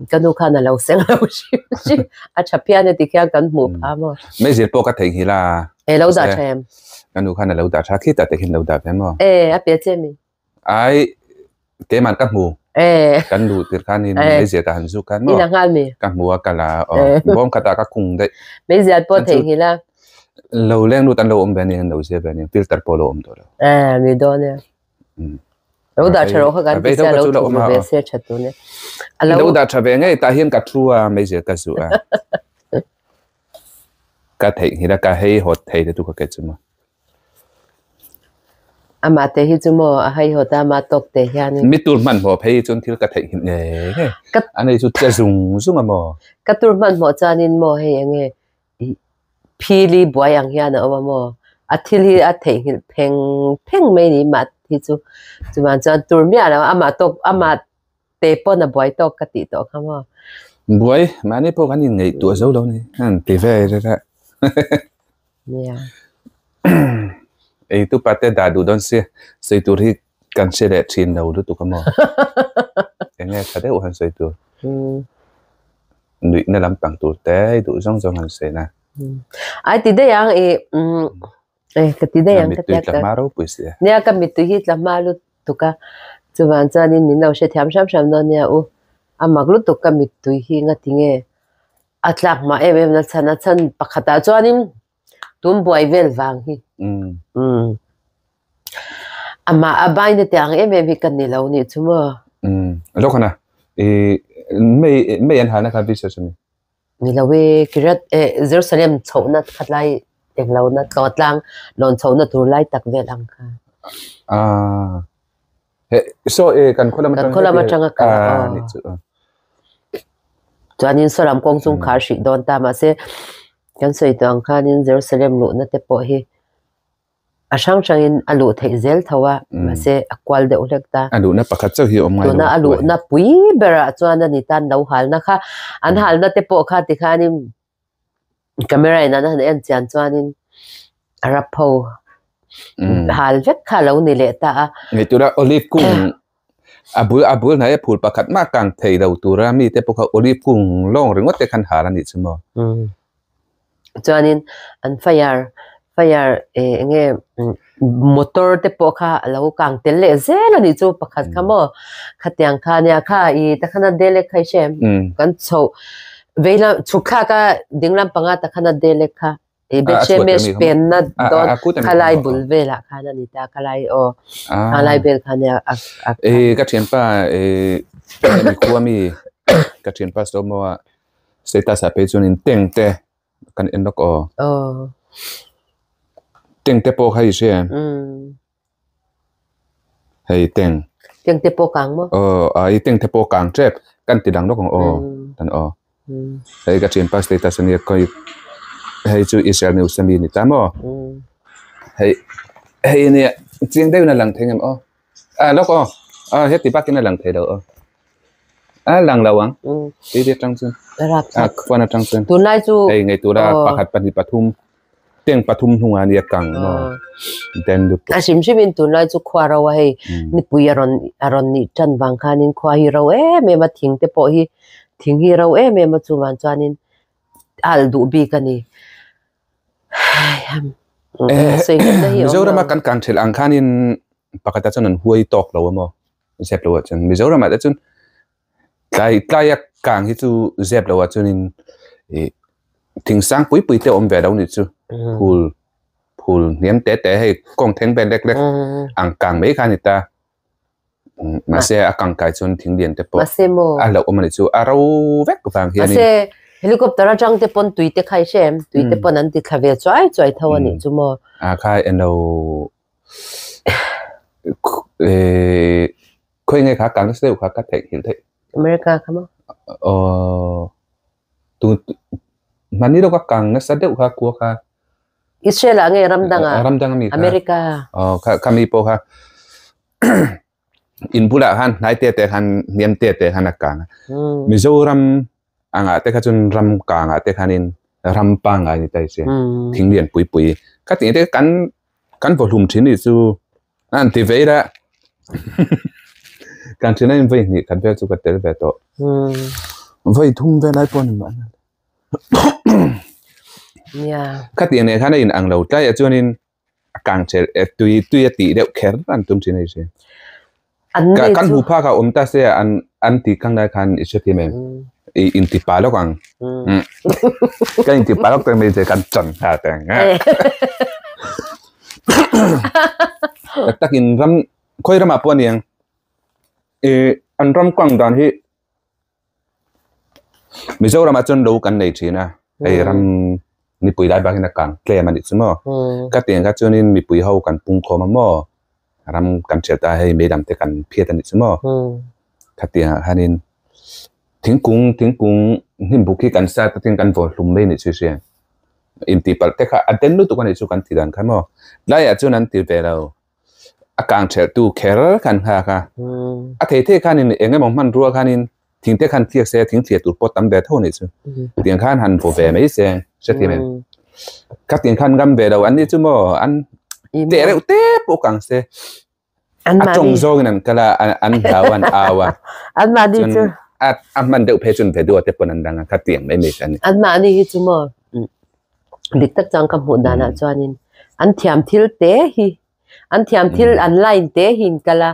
Ka nu khan a lo seng lo hrim hrim a tha phian e tikhian kan hmuh phah maw. Mei zir pawh ka theihnghilh a. E lo dah tha em? Ka nu khan a lo dah tha khitah te khin lo dah ve maw? E a pe che mi? Ai keimah ka hmu. E. Kan luh tir khanin mei zir ka han zuk khan maw? I la nghal mi? Ka hmu a ka la aw. Bawm khatah ka kung daih. Mei zir pawh theihnghilh a. Lo leng lut an lo awm ve a ni an lo zir ve a ni filter pawh a lo awm tawh lo. E ni dawn e. Lo dah tha rawh kha kan ti sia lo thuk ru ve se tha tun e. Lo dah tha ve ngei tah hian ka thu a meizial ka zuh a. Ka theih nghilh a ka hei hawt thei te tu ka ke chu maw. Amah te hi chu maw a hei hawt a ama tawk te hian. Mi tur hmanhmawh phei hi chuan thil ka theih nghilh ngei ngei. A nei chu che zung zung a maw. Ka tur hmanhmawh chuanin maw hei enge Phili buai ang hian a awm a maw? A thil hi a theihnghilh pheng pheng mai ni mah hi chu chuvang chuan tur miah lo amah tawk amah te pawn a buai tawk ka tih tawh kha maw? Buai mahni pawh kan inngaihtuah zo lo ni an ti ve reng a. Nia. Eitu pate dah duh dawn sia sawi tur hi kan hre leh thin lo lutuk a maw? Eng nge tha deuh han sawi tur? Nuihna lampang tur te i duh zawng zawng han sawi na. Ai ti daih ang i eh ka ti daih ang ka tia ka. Mittui tla hma ropui si a. Nia ka mittui hi tla hma lutuk a chuvang chuanin min lo hrethiam hram hram dawn nia u a mak lutuk ka mittui hi ngati nge a tlak hma em em na chhan a chhan pakhatah chuanin tun buai vel vang hi. Umm amah a baina te ang em em hi ka ni lo nih chu maw. Umm lawk hana i mei mei an halna kha visas a ni. Ni lo e Kiryat eh Jerusalem chhohna khat lai eng lo na tlang lawn chhohna tur lai tak vel ang kha. Ah he so e kan khaw lam atang kan khaw lam atanga kal ah ni chu. Chuanin saw lam kawng chung khar hrih dawn ta mahse kan sawi tawh ang khanin Jerusalem luhna te pawh hi a hrang hrangin a luh theih zel tho a mahse a kual deuh hlek ta. A luhna pakhat chauh hi a awm ngai lo. Tuna a luhna pui berah chuan a ni tan lo halna kha an halna te pawh kha tikhanin camera in an han en chian chuanin a rap ho hal vek kha a lo ni leh ta a. Hei tura olive kung a bul a bul hnaia phul pakhat mah kang thei lo tura mite pawh kha olive kung lawng ringawt te khan hal a nih chu maw. Chuanin an fire fire eh eng nge motor te pawh kha a lo kang tel leh zel a nih chu pakhat kha maw khatiang kha nia kha i takhan a delek kha i hre em kan chhoh. Veilam chhuk thlak a dinglam panga ta khan a delek kha i Bethshemesh penna dawn khalai bul velah khan a ni ta khalai aw khalai vel khan a a E ka thianpa e mi khua mi ka thianpa Slomo a status ah phei chuan in teng te kan en lawk aw teng te pawh kha i hria em? Hei teng. Teng te pawh kang maw? Aw a i teng te pawh kang tep kan ti dang lawk ang aw kan aw. Hei ka thianpa status ania khawi hei chu Israel news ami ni ta maw? Hei hei ania chiang deuhin a lang thei ngem aw. A lawk aw a heti bakin a lang thei lo aw. A lang lo ang tui te atang chuan a khuan atang chuan tunlai chu hei ngei tura pakhat pahnih pathum teng pathum hnungah ania kang maw den lutuk a hrim hrim in tunlai chu khua ro a hei nipui a rawn a rawn nih tan vang khanin khua hi ro em em a thing te pawh hi thing hi ro em em a chuvang chuanin a alh duh bik a ni Mizoram a kan kang thelh ang khanin pakhat ah chuan an huai tawk lo a maw zep lo ah chuan Mizoram ah te chuan tlai tlai a kang hi chu zep lo ah chuanin ih thing sang pui pui te a awm ve lo nih chu phul phul hniam te te hei kawng thleng vel lek lek ang kang mai kha a ni ta mahse a kang kai chuan thing lian te pawh a hlauh awm a nih chu a ro vek vang hianin mahse helicopter atang te pawn tui te kha i hre em tui te pawn an ti thla ve chuai chuai tho a nih chu maw a kha eng lo eh khawi nge kha kang nasa deuh kha ka theihnghilh theih America kha maw aw tu hmanni deuh kha kang nasa deuh kha kua kha Israel ah nge ram dang ah ram dang ami kha America aw kha kha mi pawh kha in bulah khan hnai te te khan hniam te te khan a kang a Mizoram angah te kha chuan ram kangah te khanin ram pangngai ni ta se thing lian pui pui kha tih te kan kan vaw hlum thin ni chu an ti vei la kan thin a in vawi hnih khat vel chu ka tel ve tawh vawi thum vel lai pawh a ni mahna. Khatiang nen khan a in ang lo tlai a chuanin a kang chel e tui tui a tih deuh kher an tum thin a ni si. Kan hmu phak a awm ta se an an tih kang lai khan i hre thiam em? I in ti pa lawk ang. Kan in ti pa lawk teng mai che kan chan nghal teng. Tak takin ram khawi ramah pawh a niang i an ram kang dan hi Mizoramah chuan lo kan nei thin a, hei ram mipui lai bangin a kang tlem a nih chu maw. Ka tiang kha chuanin mipui ho kan pung khawm a maw, ram kan hriat a hei meidang te kan phiat a nih chu maw. Khatiangah khanin thingkung thingkung hnim buk hi kan sat atin kan vaw hlum mai a nih chu hria. Intihpalh te kha a den lutuk a nih chu kan ti dan kha maw. Tlaiah chuan an ti ve lo. a kang ṭhelh tu kher khan nghak a a thei thei khanin eng emaw hmanrua khanin thing te khan thliak se thing thliah tur pawh tam ve tho anih chu tiang khan han vaw ve mai se hrethiam em kha tiang khan ngam ve lo an ni chu maw an teh reuh te pawh kang se a tawng zawngin an kal a an hlau a an au a chuan a hman deuh phei chuan vedua te pawn an dang a kha tiang mai mai kha a ni. Anmahni hi chu maw Dik tak chuan ka hmuh danah chuanin an thiam thil te hi an thiam thil an line te hi in kal a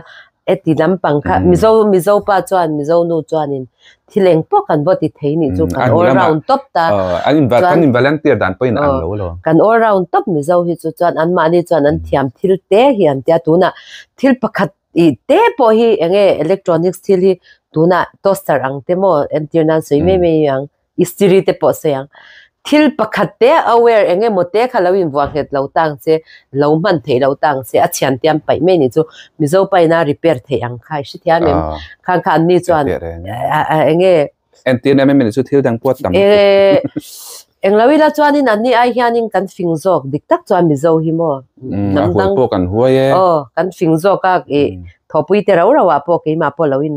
heti lampang kha Mizo Mizo pa chuan Mizo nu chuanin thil eng pawh kan vaw ti thei nih chu kan all round tawp ta chuan kan all round tawp Mizo hi chu chuan anmahni chuan an thiam thil te hi an tia tunah thil pakhat ih te pawh hi eng nge electronics thil hi tunah toaster ang te maw entir nan sawi mai mai ang. Istiri te pawh sawi ang. Thil pakhat te aware eng emaw te kha lo invuah nghet lo ta ang che, lo hman theih lo ta ang che, a chhian te an paih mai nih chu Mizo paina repair theih ang kha i hrethiam em? Khang kha anni chuan eng nge. Entir em em nih chu thil dang pawh a tam. Eng lo ila chuanin anni ai hianin kan fing zawk dik tak chuan Mizo hi maw. A huai pawh kan huai e. Aw, kan fing zawk a, thawhpui te rau rau ah pawh keimah pawh lo in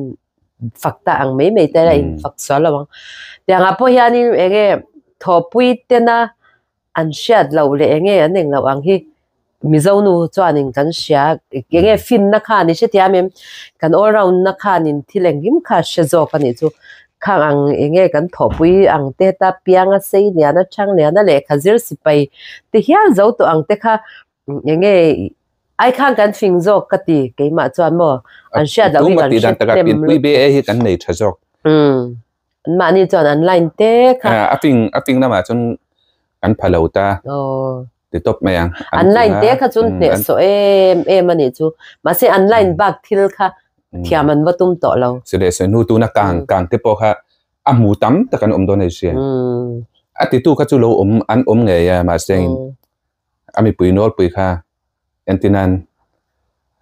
fak ta ang mai mai te la in fak sual lo ang. Tiangah pawh hianin eng nge thawhpui tena an hriat loh leh eng nge an eng loh ang hi Mizo nu chuanin kan hria eng nge finna khan i hrethiam em kan all round na khanin thil engkim kha a hre zawk a nih chu khang ang eng nge kan thawhpui ang te heta pianga sei liana chhang liana lehkha zir sipai te hial zo tawh ang te kha Eng nge ai khan kan fing zawk ka ti keimah chuan maw an hriat loh hi kan hre hnem lutuk. Pianpui BA hi kan nei tha zawk. An mahni chuan an line te kha. A fing a fing lamah chuan kan pha lo ta. Aw. Ti tawp mai ang. An line te kha chuan hnehsawh em em a nih chu. Mahse an line bak thil kha thiam an va tum tawh lo. Sileh sawi hnu tuna kang kang te pawh kha a hmu tam tak an awm dawn a ni sia. A titu kha chu lo awm an awm ngei a mahse a mipui nawlpui kha Entinan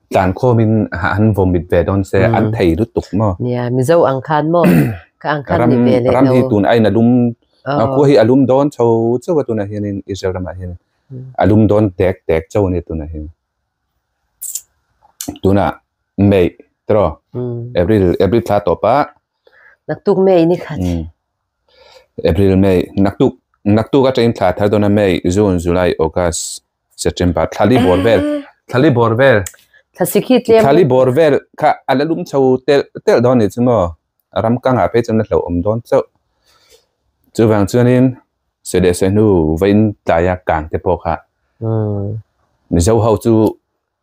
tlan khawmin an vawmit ve dawn se an thei lutuk maw? Nia, Mizo ang khan maw? Ka ang khan ni ve leh lo. Ram hi tun aiin a lum, khua hi a lum dawn chho chauh a tunah hianin Israel ramah hian a lum dawn tek tek chauh a ni tunah hian. Tunah May tiraw? April, April thla tawpah. Naktuk May ni khat. April, May, naktuk, naktuk atangin thla thar dawn a May, June, July, August, September thlali bawr vel thlali bawr vel Thlasik hi tlem thlali bawr vel kha a la lum chho telh telh dawn ni chu maw ram kangah phei chuan a hlauhawm dawn chauh chuvang chuanin sawi leh sawi hnu vawiin tlaia kang te pawh kha Mizo ho chu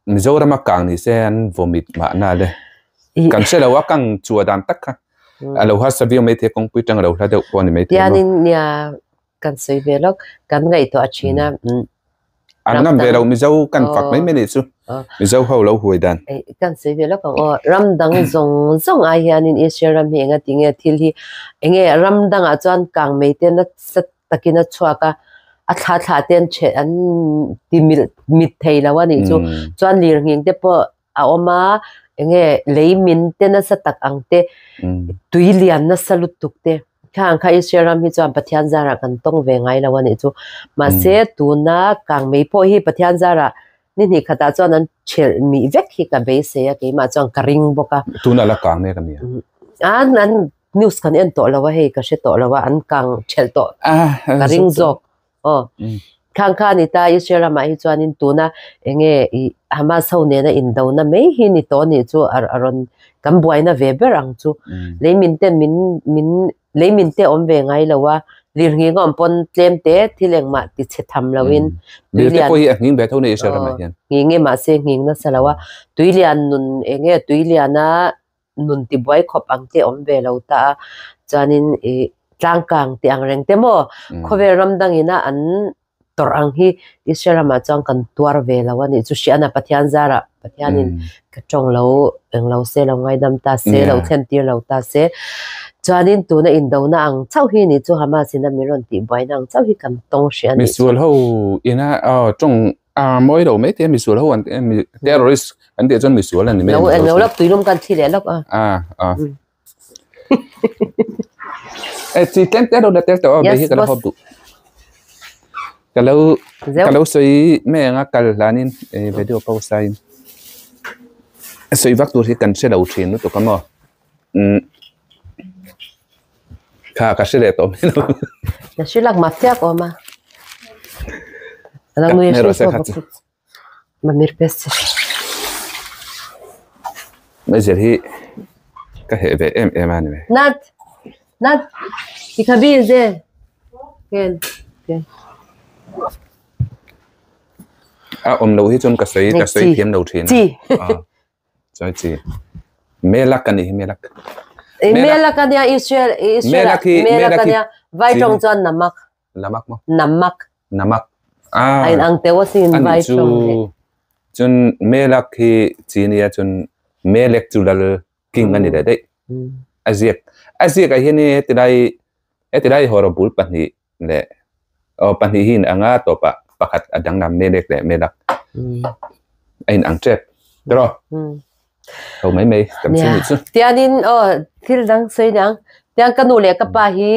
Mizorama kang ni se an vawmit mahna le kan hre lo a kang chua dan tak kha a lo hasa viau maithei kawngpui tang a lo hla deuh pawh a ni maithei maw. Tianin nia kan sawi ve lawk kan ngaihtuah thin a an ngam ve lo mizo kan fak mai mai nih chu mizo ho lo huai dan kan sawi ve lawk ang aw ram dang zawng zawng ai hianin Israel ram hi enga tinge thil hi enge ram dangah chuan kang mei te nasa takin a chhuak a a thla thla te an chhe an ti milh mit thei lo a nih chu chuan lirnghing te pawh a awm a enge lei min te nasa tak ang te tui lian nasa lutuk te khang kha Israel ram hi chuan Pathian zarah kan tawng ve ngai lo a nih chu mahse tuna kang mei pawh hi Pathian zarah ni hnih khatah chuan an thelh mih vek hi ka beisei a keimah chuan ka ring bawk a tuna la kang mek a nia an an news kan en tawh lo a hei ka hre tawh lo a an kang thelh tawh ka ring zawk Aw. Khang kha ni ta Israel ramah hi chuanin tuna enge i Hamas ho nena indona mai hi ni tawh anih chu a rawn kan buaina ve ber ang chu. Leimin ten min min leimin te awm ve ngai lo a, lirnghing a awm pawn tlem te thil engmah ti chhe tham loin tuilian pawh hi a nghing ve tho ni Israel ramah hian. Nghing e mahse nghing nasa lo a, tuilian nun enge tuiliana nun tibuai khawp ang te awm ve lo ta a, chuanin ih tlangkang tih ang reng te maw khawvel ram dangina an tawrh ang hi Israel ramah chuan kan tuar ve lo a nih chu hriatna Pathian zarah Pathianin ka tawng lo eng lo se lo ngaidam ta se lo thlen tir lo ta se chuanin tuna indona ang chauh hi nih chu Hamas ina min rawn tih buaina ang chauh hi kan tawng hrih a nih chu. Misual ho ina tawng A mawi lo mai te misual ho an terrorist an tih chuan misual an ni mai. Lo lo lawk tuilum kan thi leh lawk a. A a. E chi tlem te lo la tel tawh a be hi ka lo hawp duh. Ka lo ka lo sawi mai anga kal hlanin e video post a in sawi vak tur hi kan hre lo thin lutuk a maw. Umm kha ka hre leh tawh mai lo. Na hre lak mah fiak awm a. Alang nui hre tawh bawk chu. Mamir pes che. Meizial hi ka heh ve em em a ni mai. Nat nat tikhabi ze ken ken. A awm lo hi chuan ka sawi ka sawi thiam lo thin a. Chi. Choi chi. Melak ani hi melak. E melak ania Israel Israel Melak hi melak ania vai tawng chuan namak. Lamak maw? Namak. Namak. Ah. A in ang teuh asin vai Ani chu tawng hi. chun melak hi chi nia chun melek chu lal king ani leh daih. A ziak a ziak ah hian heti lai heti lai hawraw bul pahnih leh aw pahnih hi in ang a tawpah pakhat a danglam melek leh melak a in ang tep tiraw ho mai mai tam chu nih chu. Tianin aw thil dang sawi niang tiang ka nu leh ka pa hi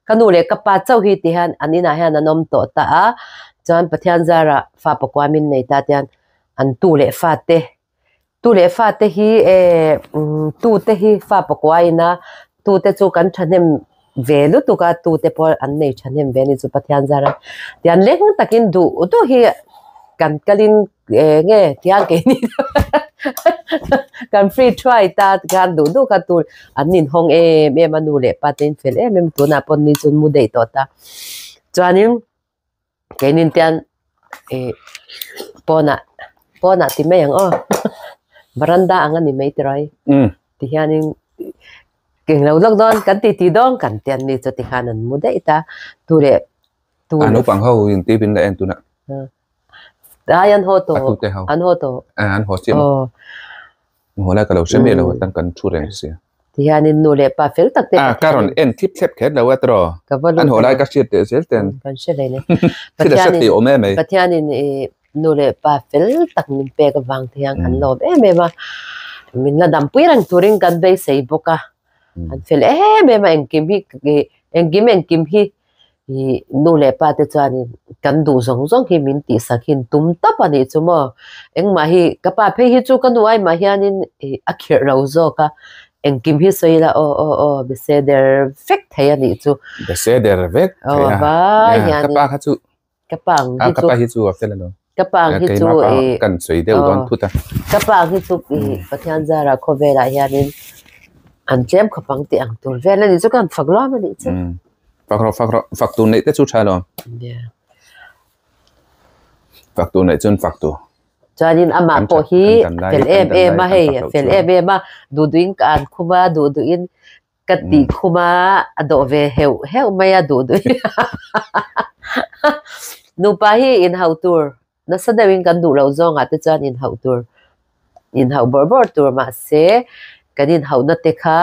ka nu leh ka pa chauh hi ti hian an inah hian an awm tawh ta a chuan Pathian zarah fa pakua min nei ta tian an tu leh fa te Tu leh fate hi eh tu te hi fa pakua ina tu te chu kan thahnem ve lutuk a tu te pawh an nei thahnem ve a ni chu Pathian zara tian leng takin duh duh hi kan kalin eh nge tiang keini kan free thuai ta tikhan duh duh kha tu an inhawng em em a nu leh pa te in fel em em tunah pawh ni chu an mu daih tawh ta chuanin. Keinin tian ih pawnah pawnah ti mai ang aw varanda ang a ni mai tiraw ti hianin Keng lo lawk dawn kan ti ti dawn kan ti an ni chu tikhan an mu daih ta tu leh tu A naupang ho in TV in la en tunah. Ai an haw tawh. A tute ho. An haw tawh. An haw chiah maw? An haw lai ka lo hre miah lo a tan kan thu reng sia. Tihianin nu leh pa fel tak te. A ka rawn en thip thlep kher lo a tiraw. Ka va lut. An haw lai ka hriat teh zel ten. Kan hre hle ne. Thil a hriat tih awm em ei. Pathianin i nu leh pa fel tak min pek avang te hian kan lawm em em a. Min la dampui reng turin kan beisei bawk a. An fel em em a engkim hi engkim engkim hi I nu leh pa te chuanin kan duh zawng zawng hi min tihsak hi tum tawp a nih chu maw? Engmah hi ka pa phei hi chu ka nu aimah hianin i a khirh lo zawk a, engkim hi sawi ila aw aw aw bese der vek thei a nih chu. Bese der vek thei a. Aw vai hianin. Ka pa kha chu. Ka pa ang hi chu. Ka pa hi chu a fel alawm. Ka pa ang hi chu i. Kan sawi deuh dawn phut a. Ka pa ang hi chu i Pathian zara khawvelah hianin an tlem khawp ang tih ang tur vel a nih chu ka han fak luam a nih chu. Fak rawh fak rawh fak tur neih te chu tha alawm. Fak tur neih chuan fak tur. Chuanin amah pawh hi fel em em a hei fel em em a duh duhin ka an khum a duh duhin Ka tih khum a, a dawh ve heuh heuh mai a duh duh Nupa hi inhauh tur nasa deuhin kan duh loh zawngah te chuan inhauh tur, inhauh bawrh bawrh tur mahse kan inhauhna te kha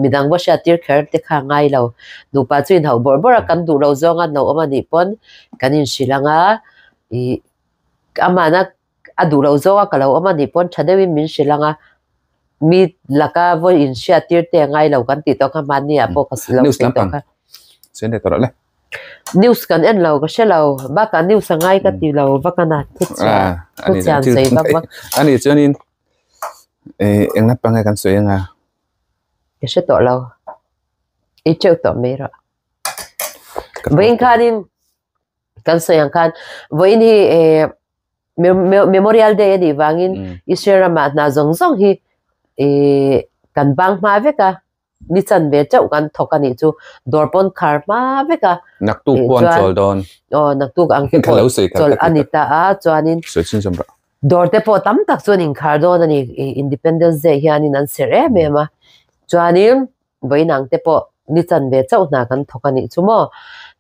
midang va hriattir kher te kha a ngai lo. Nupa chu inhauh bawrh bawrh a, kan duh loh zawnga no awm a nih pawn kan inhrilh ang a, ih amahna A duh loh zawk a ka lo awm a nih pawn tha deuhin min hrilh ang a, mi laka vawi inhriat tir te a ngai lo kan tih tawh kha hmanni ah pawh ka lo News sawi tawh lampang kha. Sawi leh tawh rawh le. News kan en lo ka hre lo, bakah news a ngai ka ti lo vak a na thu chhia Ah, thu chhia an sawi vak vak. A nih chuanin eh eng lampang nge kan sawi anga? Ka hre tawh lo, i teuh tawh mai rawh. Vawiin khanin Kan sawi ang khan vawiin hi eh Memorial Day a nih vangin Israel ramah hna zawng zawng hi eh kan bang hma vek a, ni chan ve chauh kan thawk a nih chu dawr pawn khar hma vek a. Naktuk pawh an chawl dawn. Aw naktuk ang te pawh chawlh a ni ta a chuanin dawr te pawh tam tak chuan inkhar dawn a ni Independence Day hianin an serh em em a chuanin Vawiinang te pawh ni chan ve chauh hna kan thawk a nih chu maw?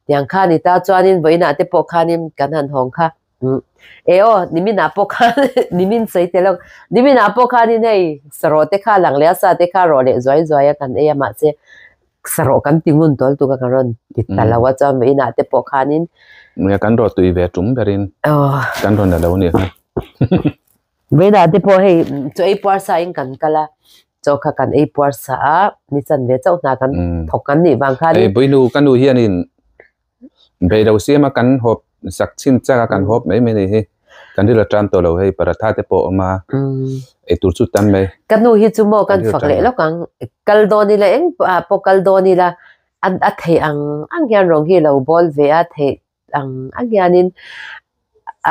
Tiang kha ni ta chuanin vawiinah te pawh khanin kan han hawng kha umm e aw niminah pawh khan nimin sawi tel ang niminah pawh khanin hei sarawh te kha lang leh a sa te kha rawh leh zuai zuai a kan ei a mahse sarawh kan ti ngun tawl tuk a kan rawn ti ta lo a chuan vawiinah te pawh khanin Nia kan rawh tui ve tum berin kan rawn la lo nia kha. Vawiinah te pawh hei chaw ei puar sa in kan kal a chaw kha kan ei puar sa a ni chan ve chauh hna kan thawk kan nih vang khan Hei Buinu ka nu hianin beilo siam a kan hawp sak chin chak a kan hawp mai mai ni hi kan ril a tan tawh lo hei paratha te pawh a awm a ei tur chu tam mai. Ka nu hi chu maw kan fak leh lawk ang kal dawn ila eng pawh kal dawn ila a theih ang ang hian rawng hi a lo bawl ve a theih ang ang hianin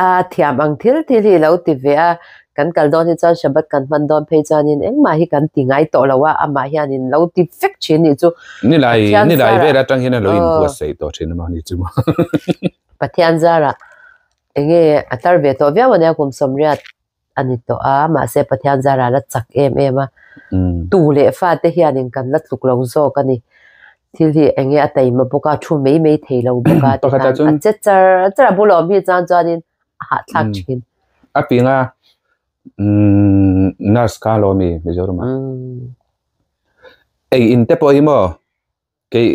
a thiam ang thil thil hi ilo ti ve a, kan kal dawn hi chuan Shabbat kan hman dawn phei chuanin engmah hi kan ti ngai tawh lo a, amah hianin lo ti vek thin nih chu Nilai nilai vel atang hian a lo inbuatsaih tawh thin a maw ni chu maw. Pathian zarah enge a tar ve tawh viau ania kum sawmriat a ni tawh a, mahse Pathian zarah la chak em em a, tu leh fa te hianin kan la tluk lo zawk a ni. Thil hi eng nge a taima bawk a, thu mai mai thei lo bawk a tikhan a che char char a bul awm hi chuan chuanin a hahthlak thin. A pinga nurse kha lo mi Mizoram ah. Ei in te pawh hi maw Kei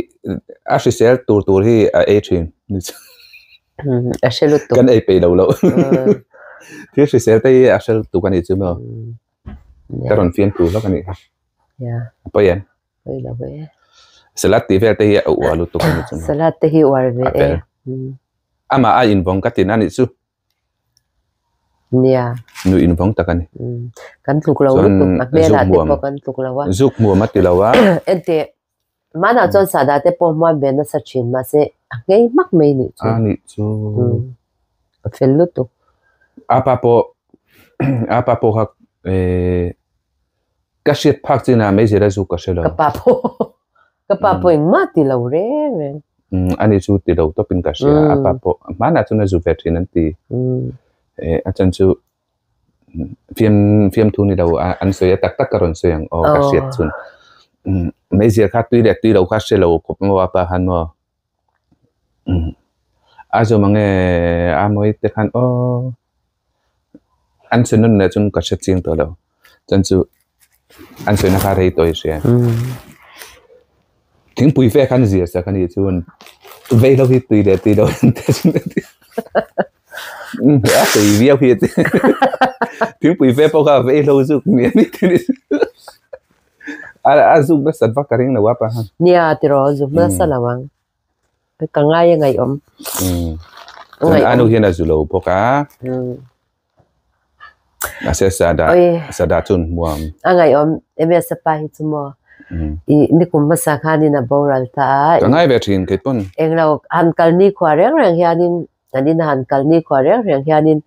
a hrisel tur tur hi a ei thin. A hre lutuk. Kan ei peih lo lo. Thil hrisel te hi a hre lutuk a nih chu maw. Ka rawn fiam tur hlawk a nih kha. A pawi em? Pawi lo e. Salad tih vel te hi a uar lutuk a nih chu maw. Salad te hi uar ve e. Amah a invawng ka tin a nih chu. Nia. Nu invawng tak a ni. Kan tluk lo lutuk a hmelah te pawh kan tluk lo a. Zuk hmuam a ti lo a. Enteh Manah chuan sahdah te pawh hmuam ve nasa thin mahse a nghei hmak mai nih chu. A nih chu. A fel lutuk. Apa pawh apa pawh kha eh ka hriat phak chin ah meizir a zuk ka hre lo. Ka pa pawh ka pa pawh engmah ti lo reng reng. A nih chu ti lo tawpin ka hria apa pawh hmanah chuan a zu ve thin an ti. Eh a chan chu fiam fiamthu ni lo a an sawi a tak tak ka rawn sawi ang aw ka hriat chun. Meizial kha tui leh tui lo kha hre lo khawp maw a pa khan maw a zawm ang e a mawi te khan aw an sawi nawn leh chuan ka hre chiang tawh lo chuan chu an sawi na kha rei tawh i hria thingpui fe khan zir sak a nih chuan vei lo hi tui leh tui lo an ti a sawi viau hi a ti thingpui fe pawh kha vei lo zuk ni a ni. A a zuk nasa vak ka ring lo a pa han. Nia tiraw zuk nasa lo ang. Ka ngai a ngaihawm. Umm. Chuan anu hian a zu lo bawk a. Umm. Mahse sada sada chu an hmuam. A ngaihawm MS pa hi chu maw. I nikum hmasa khanin a boral ta a. Ka ngai ve thin kei pawn. Englo han kal nikhua reng reng hianin an in han kal nikhua reng reng hianin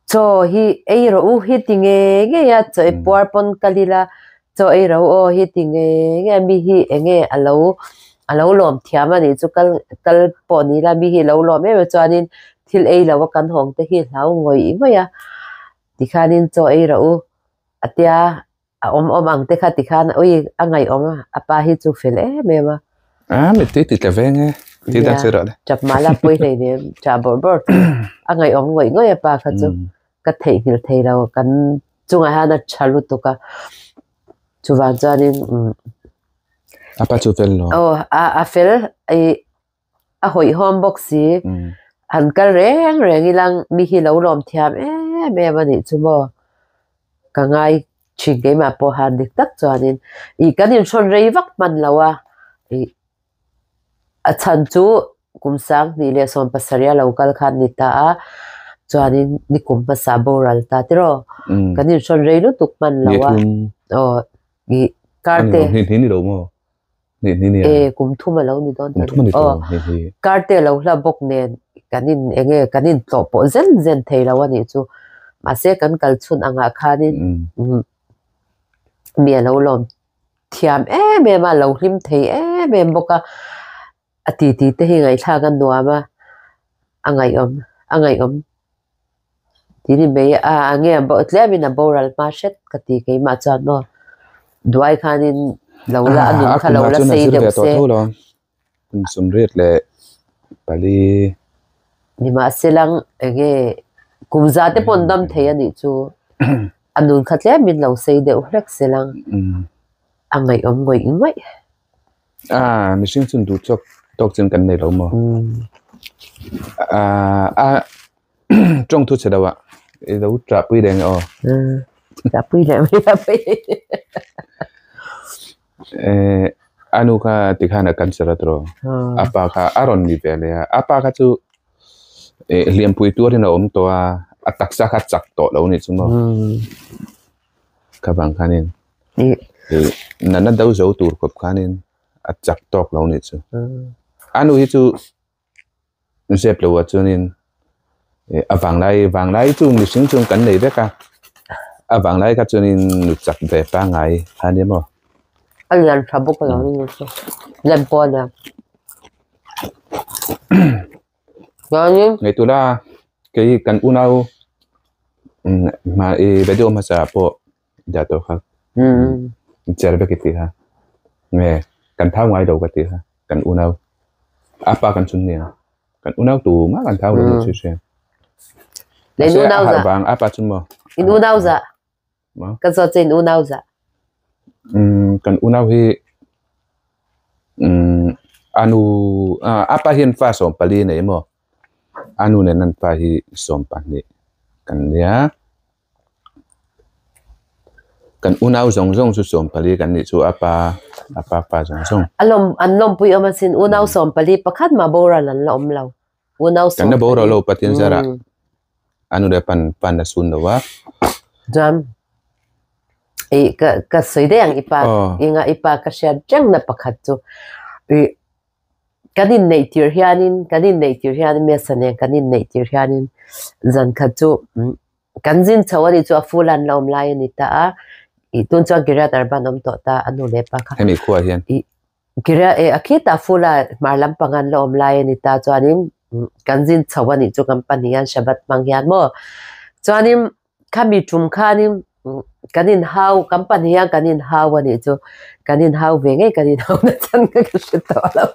Chaw hi ei rawh u hi ti nge ngei a, chaw ei puar pawn kal ila chaw ei ro aw hi ti nge nge a, mi hi eng nge a lo a lo lawm thiam a nih chu kal kal pawh ni ila mi hi a lo lawm em em chuanin thil ei lo a kan hawng te hi hlau ngawih ngawih a, tikhanin chaw ei rawh u a tia a awm awm ang te kha tikhan ui a ngaihawm a, a pa hi chu fel em em a. A mittui ti tla veng e, ti dan chu rawh le. Chap mah la pawi hlei nen chah bawrh bawrh chu a ngaihawm ngawih ngawih a pa kha chu ka theihnghilh thei lo kan chungah hian a tha lutuk a chuvang chuanin umm. A pa chu fel lo. Aw a fel ih a hawihhawm bawk si han kal reng reng ila mi hi lo lawm thiam em em a nih chu maw ka ngai thin keimah pawh han dik tak chuanin ih kan inhrawn rei vak hman lo a ih a chhan chu kum sang hnih leh sawm pasarih a lo kal khan ni ta a chuanin nikum hmasa boral ta tiraw kan inhrawn rei lutuk hman lo a aw ih car te. E kum thum a lo ni dawn ta ni. Aw kar te a lo hla bawk nen kan in eng nge kan in tlawh pawh zen zen thei lo a nih chu. Mahse kan kal chhun angah khanin mi a lo lawm thiam em em a, lo hlim thei em em bawk a. A titi te hi ngaihthlak a nuam a, a ngaihawm a ngaihawm Ti ni mai a a nge a tlemin a boral hma hret ka ti keimah chuan maw duai khanin lo la a nun kha lo la sei deuh se. Kum sawmriat leh pali. Nimahselang enge kum za te pawh an dam thei a nih chu a nun kha tlemin lo sei deuh hlek selang a ngaihawm ngawih ngawih. A mihring chun duh chawk tawk chuan kan nei lo maw? A tawng thu chhe lo ah i lo ṭah pui reng aw. Ṭah pui leh mai a pui. A nu kha tikhan a cancer a tawh. A pa kha a rawn ni ve leh a. A pa kha chu hliampui tuarin a awm tawh a, a taksa kha chak tawh lo nih chu maw. Ka vang khanin natna do zo tur khawp khanin a chak tawk lo nih chu. A nu hi chu zep lo ah chuanin a vanglai vanglai chu mihring chuan kan nei vek a, a vanglai kha chuanin nu chak ve pangngai kha nia maw. A lian tha bawk a lo ni chu lian pawh a nia. Chuanin. Ngaihtuah la kei kan unau hma i video hmasa pawh dah tawh kha cher vek i tih kha nge kan thau ngai lo ka tih kha kan unau a pa kan chhun nia kan unau tu mah kan thau lo ni chu hria In unau za vang a pa chun maw in unau za ka zawt che in unau za kan unau hi anu a pa hian fa sawm pali nei maw A nu nen an pa hi 12 kan nia. Kan unau zawng zawng chu 14 kan nih chu a pa a pa pa zawng zawng. A lawm an lawmpui awm asin unau 14 pakhat mah boral an la awm lo. Unau Kan la boral lo Pathian zarah a nu leh pan pan a sun lo a. Chuan i ka ka sawi daih ang i pa inga i pa ka hriat reng na pakhat chu i Kan inneih tirh hianin kan inneih tirh hianin Mesa nen kan inneih tirh hianin zan khat chu kan zin chho a nih chu a full an la awm lai a ni ta a ih tun chuan Kiryat Arba an awm tawh ta a nu leh pa kha. Hemi khuaah hian. Ih Kiryat eh a khitah full a hmar lampang an la awm lai a ni ta chuanin kan zin chho a nih chu kan pahnih hian Shabbat hmang hian maw chuanin khami tum khanin. Kan inhau, kan pahnih hian kan inhau a nih chu. Kan inhau ve ngei kan inhau na chan kha ka hre tawh lo.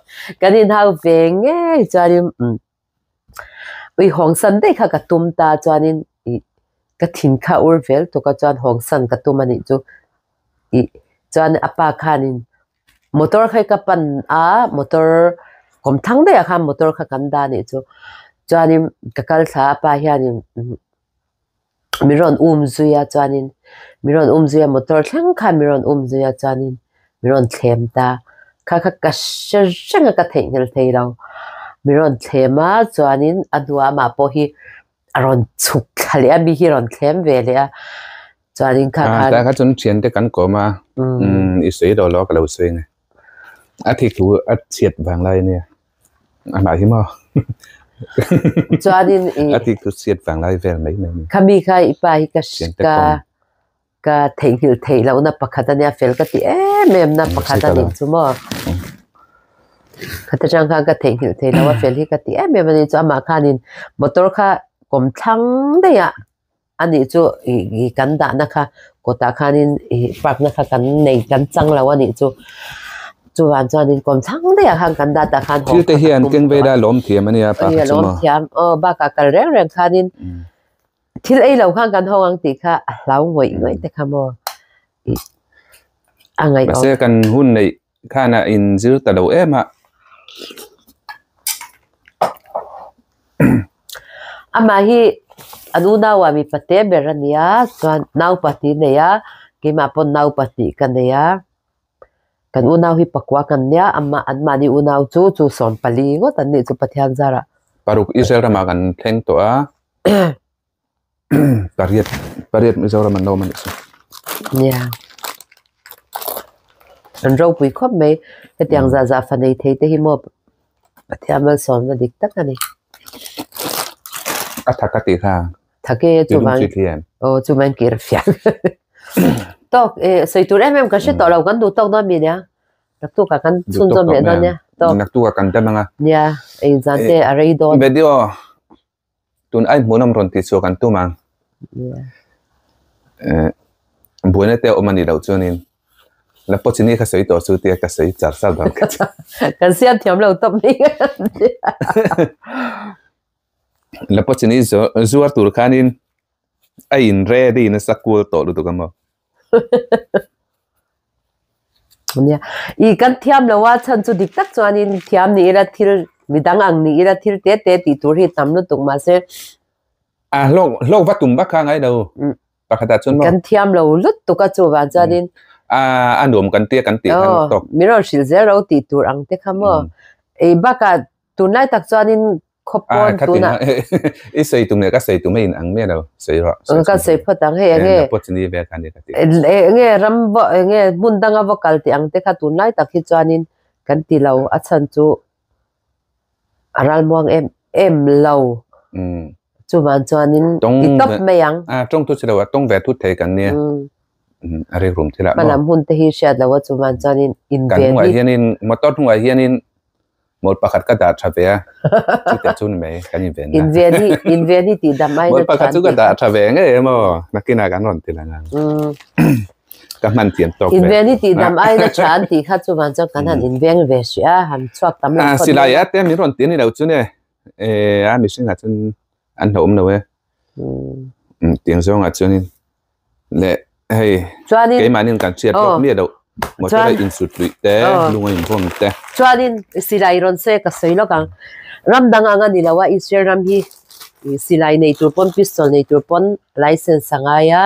Kan inhau ve ngei chuanin umm ui hawngsan daih kha ka tum ta chuanin ih ka thin kha ur vel tuk a chuan hawngsan ka tum a nih chu. Ih chuan a pa khanin motor kha hi ka pan a motor kawm thang daih ah khan motor kha kan dah a nih chu. Chuanin ka kal thla a pa hianin umm min rawn um zui a chuanin min rawn um zui a motor thleng khan min rawn um zui a chuanin min rawn thlem ta kha kha ka hre reng a ka theihnghilh thei lo min rawn thlem a chuanin a hnuah amah pawh hi a rawn chhuk thla leh a mi hi a rawn thlem ve leh a chuanin kha khan tah kha chuan thiante kan kawm a i sawi lo lo ka lo sawi nge a thik thu a chhiat vang lai ania Amah hi maw? Chuanin i A ti thu chhiat vang lai vel mai mai ni. Khami kha i pa hi ka Thiante ka kawng. ka theihnghilh theih lohna pakhat ania fel ka ti em em na pakhat a nih chu maw. Khata tang khan ka theihnghilh theih loh a fel hi ka ti em em a ni chu amah khanin motor kha kawm thlang daih ah a nih chu ih ih kan dahna kha kawtah khanin ih park na kha kan nei kan chang lo a nih chu chuvang chuanin kawm chhang daih ah khan kan dah tah khan haw Thil te hian keng vei la lawm thiam a nia pa kha chu maw. Thiam aw bakah kal reng reng khanin thil ei lo khan kan hawng ang tih kha a hlau ngawih ngawih te kha maw ih a ngaih awm. Mahse kan hun neih khan a inzir ta lo em a. Amah hi an unau ah mipa te ber a ni a, chuan nau pahnih nei a, keimah pawh nau pahnih ka nei a. Kan unau hi pakua kan nia, amah anmahni unau chu chu 14 ngawt an nih chu Pathian zarah. Paruk Israel ramah kan thleng tawh a. Pariat pariat Mizoram an lo awm a nih chu. Nia. An ropui khawp mai. Hetiang zah zah fa nei thei te hi maw Pathian malsawmna dik tak a ni. A thak a tih kha. Thak e chuvang. Aw chuvang kir fiah. Tawk e sawi tur em em ka hre tawh lo kan duh tawk dawn mi nia. Naktuk ah kan chhunzawm leh dawn nia. Tawk. Naktuk ah kan dam ang a. Nia ei zan te a rei dawn. Video Tun ai hmuhnawm rawn tih chhuah kan tum ang. Buaina te a awm a nih loh chuanin la pawh chini kha sawi tawh chu tia ka sawi char char dawn kha chu. Kan siam thiam lo tawp mai. La pawh chini zuar tur khanin a in ready nasa kual tawh lutuk a maw. Nia, i kan thiam lo a chhan chu dik tak chuanin thiam ni ila thil midang ang ni ila thil te te tih tur hi tam lutuk mahse. A hlawk hlawk va tum vak kha ngai lo pakhatah chuan maw. Kan thiam lo lutuk a chuvang chuanin. A a nuam kan tia kan tih khan tawk. Min rawn hrilh zel ro tih tur ang te kha maw. Ei bakah Tunlai tak chuanin khawpawn tunah. I sawi tum leh ka sawi tum a in ang miah lo, sawi rawh. Ka sawi phawt ang hei enge. Pawt chu ni ve kha ni ka ti. Enge ram enge hmun danga va kal tih ang te kha tunlai tak hi chuanin kan ti lo a chhan chu a ralmuang em em lo. Chuvang chuanin ti tawp mai ang. Tawng thu chi lo a tawng ve thut thei kan nia. A rek rum thil ah maw. Hmalam hun te hi hriat lo a chuvang chuanin in ve hi. Kan hnungah hianin motor hnungah hianin Mawlh pakhat ka dah tha ve a, chute chu ni mai kan inven na. Inven hi, inven hi tih dam aina Mawlh pakhat chu ka dah tha ve ngei em aw, nakinah kan rawn ti lang ang. Ka hman thiam tawk ve. Inven hi tih dam aina tha an tih kha chuvan chuan kan han inveng ve hrih a, han chhuak tam lo phawt mai. Silai a te min rawn ti a ni lo chu ne, a mihringah chuan an hlauhawm lo e. Tiang zawngah chuanin leh hei keimahni kan hriat lawk miah loh motor a insut luih te lung a invawn te. Chuanin silai rawn sawi a ka sawi lawk ang ram dang ang a ni lo a Israel ram hi silai nei tur pawn pistol nei tur pawn license a ngai a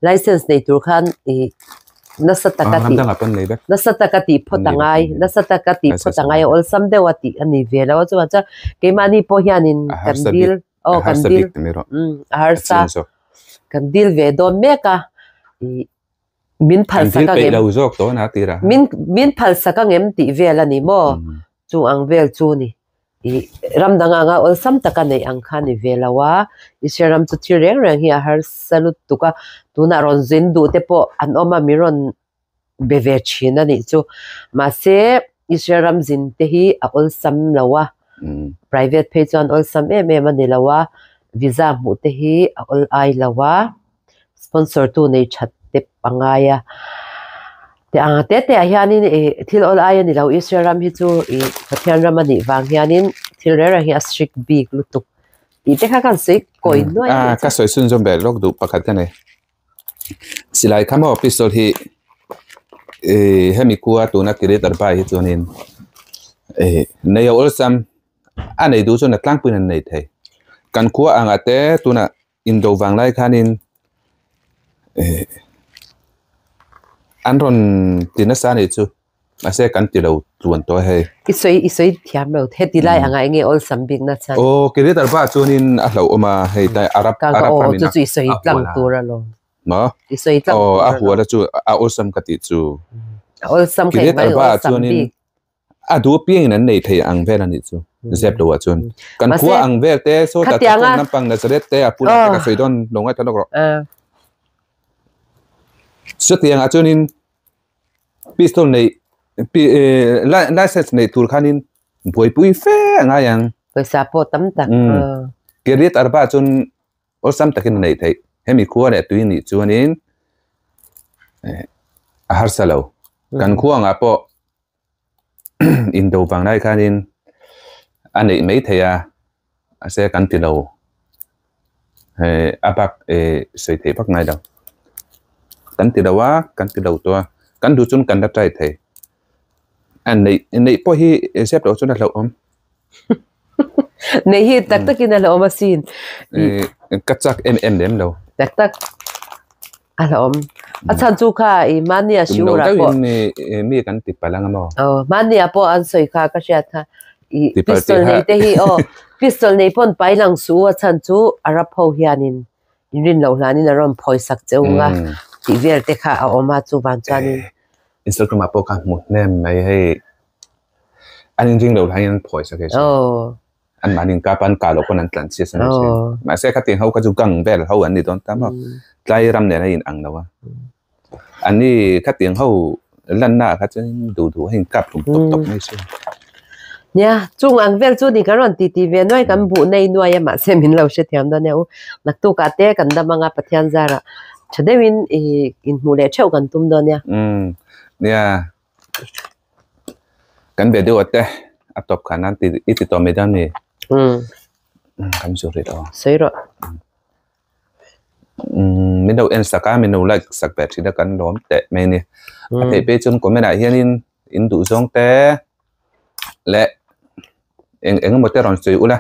license nei tur khan ih nasa taka tih nasa taka tih phawt a ngai nasa taka tih phawt a ngai a awlsam deuh a tih a ni ve lo a chuvang chuan keimahni pawh hianin kan dil Aw kan dil a harsa kan dil ve dawn mek a ih min phal sak ang em min min phal sak ang em tih vel a ni maw chu ang vel chu ni ih ram dang anga awlsam taka neih ang kha ni ve lo a Israel ram chu thil reng reng hi a harsa lutuk a tunah rawn zin duh te pawh an awm a min rawn be ve thin a nih chu. Mahse, Israel ram zin te hi a awlsam lo a, private phei chuan awlsam em em a ni lo a, visa hmuh te hi a awl ai lo a, sponsor tu nei that te a ngai a te ang te te ah hianin ih thil awl ai a ni lo Israel ram hi chu ih Pathian ram a nih vang hianin thil reng reng hi a strict bik lutuk tih te kha ka han sawi kawi nuai a nih chu. Ka sawi chhunzawm ber lawk duh pakhat ka nei. Silai kha maw pistol hi ih hemi khua tuna kirit arba hi chuanin ih nei a awlsam a nei duh chuan a tlangpuiin an nei thei. Kan khua angah te tunah indo vang lai khanin ih an rawn ti nasa a nih chu. Mahse kan ti lo tluan tawh a hei. I sawi i sawi thiam lo heti lai anga enge awlsam bik na chhan. Aw kirit arba chuanin a hlauh awm a hei tlai Arab Ka Arab aw ramin chu a chu i sawi a tlang hual a. tur alawm. Maw? I sawi tlang Aw tur a alawm. hual a chu a awlsam ka tih chu. A awlsam kha Kirit engmah arba awlsam chuanin bik. a duh apiangin an nei thei ang vel a nih chu zep lo ah chuan. Kan Mahse khua ang vel te sawtah te khatianga chuan lampang Nazareth te a pula te ka sawi dawn lo ngaithla lawk rawh. Chutiang ah chuanin pistol neih license neih tur khanin buaipui fe a ngai ang. Pawisa pawh tam tak. Kirit arba chuan awlsam takin a neih theih. Hemi khua leh tui nih chuanin a harsa lo. Kan khua angah pawh indo vang lai khanin a neih mai theih a, mahse kan ti lo. Hei a bak sawi theih vak ngai lo. Kan ti lo a, kan ti lo tawh a, kan duh chuan kan la try thei. A neih neih pawh hi zep loh chuan a hlauhawm. Neih hi tak takin a hlauhawm asin. Ka chak em em lem lo. Tak tak a hlauhawm. A chhan chu kha i mahnia Tum lo siurah pawh. deuhin mi kan ti palh ang a maw? Aw, mahnia pawh an sawi kha ka hriat kha. I Ti palh pistol tih nei kha. te hi aw, pistol nei pawn pai lang suh u a chhan chu Arab ho hianin inrin loh hlanin a rawn phawisak che ung a tih vel te kha a awm a chuvang chuanin. Instagram ah pawh kha hmu hnem mai hei an inring loh hlain an phawi sak e an mahni in kap a an kah loh pawn an tlan chhiat a ni thin mahse khatiang ho kha chu gang vel ho an ni dawn ta maw tlai ram nen a in ang lo a anni khatiang ho lanna ah kha chuan duh duh a inkap hlum tawp tawp mai si. Nia chung ang vel chu ni kan rawn ti ti ve nuai kan buh nei nuai a mahse min lo hrethiam dawn nia u naktuk ah te kan dam anga Pathian zarah tha deuhin ih inhmuh leh theuh kan tum dawn nia. Umm nia kan ve deuh te a tawp khan an ti i ti tawh mai dawn mi Umm kan zu rih lo. Sawi rawh. Umm min lo en sak a min lo like sak ve thin a kan lawm teh mai a ni. A theih phei chuan comment ah hianin in duh zawng te leh eng eng emaw te rawn sawi ula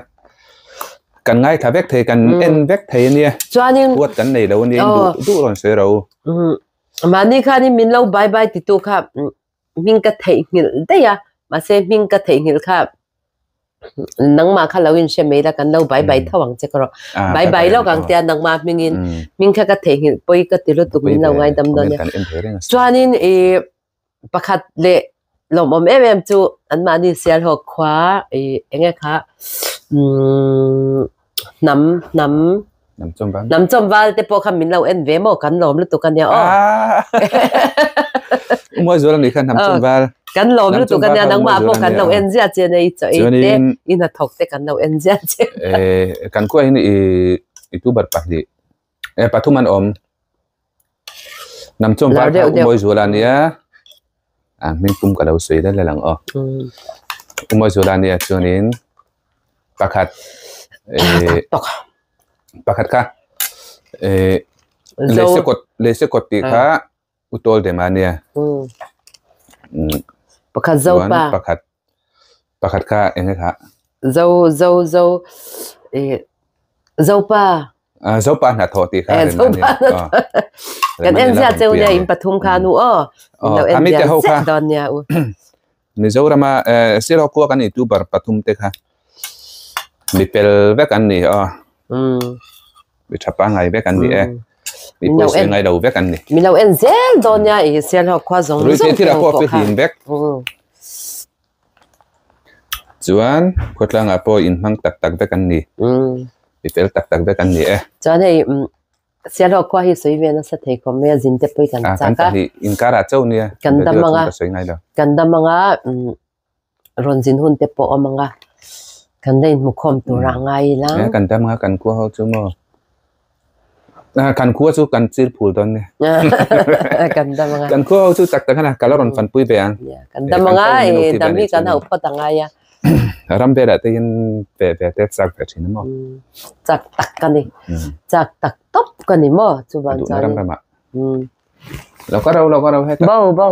kan ngaithla vek thei kan en vek thei a nia Chuanin huat kan nei lo a nia in duh duh rawn sawi ro. Mahni khanin min lo bye bye titu kha hming ka theihnghilh daih a mahse hming ka theihnghilh kha nangmah kha lo inhre mai la kan lo bye bye tho ang che ka rawh bye bye lawk ang tia nangmah hmingin hming kha ka theihnghilh pawi ka ti lutuk min lo ngaidam dawn nia chuanin ih pakhat leh lawmawm em em chu anmahni Sialhawk khua ih eng nge kha umm hnam hnam hnam chawm val te pawh kha min lo en ve maw kan lawm lutuk a nia aw Umawi zual a nih kha hnam chawm val kan lawm lutuk a nia nangmah pawh kan lo en ziah che a nia i chaw ei te i hnathawk te kan lo en ziah che kan khuaah hian i youtuber pahnih pathum an awm hnam chawm val kha Umawi zual a nia a hming pum ka lo sawi lel lel ang aw Umawi zual a nia chuanin pakhat eh pakhat kha eh lehse kawt lehse kawt tih kha utawl dem a nia pakhat zo pa pakhat pakhat kha eng nge kha zo zo zo eh zo pa Ah zopa hna thawh tih kha rem a nia. Kan en zia cheu nia in pathum kha nu aw. In lo en zia zet dawn nia u. Mizorama Sialhawk khua kan youtuber pathum te kha mi pel vek an ni aw. Mi tha pangngai vek an ni e. Mi pawisa ngai lo vek an ni. Mi lo en zel dawn nia i Sialhawk khua zawng zawng te thil a pawh fihlim vek. Chuan khawtlangah pawh inhmang tak tak vek an ni. Mi fel tak tak vek an ni e. Chuan hei Sialhawk khua hi sawi ve nasa thei khawp mai a, zin te pawh hi kan chak a. Kan pahnih inkarah chauh nia. Kan dam ang a, kan dam ang a, rawn zin hun te pawh awm ang a, kan la inhmukhawm turah ngai ila. Kan dam ang a, kan khua ho chu maw. Kan khua chu kan chil phul dawn nia. Kan dam anga. Kan khua ho chu chak tak ana ka la rawn fanpui ve ang. Kan dam anga e dam hi kan hauh phawt angai a. Ram velah te hian ve ve te chak ve thin a maw. Chak tak ka ni. Chak tak tawp ka ni maw chuvan chuan. Ram ramah. Lo ka ro lo ka ro heta. Bo bo.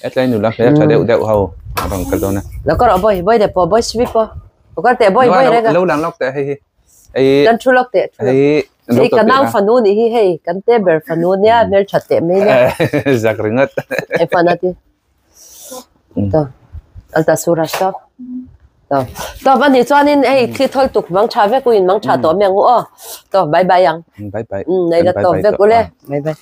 Hetlai nula hmel tha deuh deuh ho a rawn kal dawn a. Lo ka ro boi boi te pawh boi swi pawh. Lo ka teh boi boi reng a. Lo lang lawk teh hei hi. Hei Kan thu lawk teh thu. Hei Hei ka nau fanu nih hi hei kan te ber fanu nia hmel tha teh mai nia. Zak ringawt. Hei fan a ti. To. Alta suraj to. To. To a nih chuanin hei thli thawl tuk mang tha vek u in mang tha tawh mai ang u aw. To bye bye ang. Bye bye. Nei la tawp vek u le. Bye bye.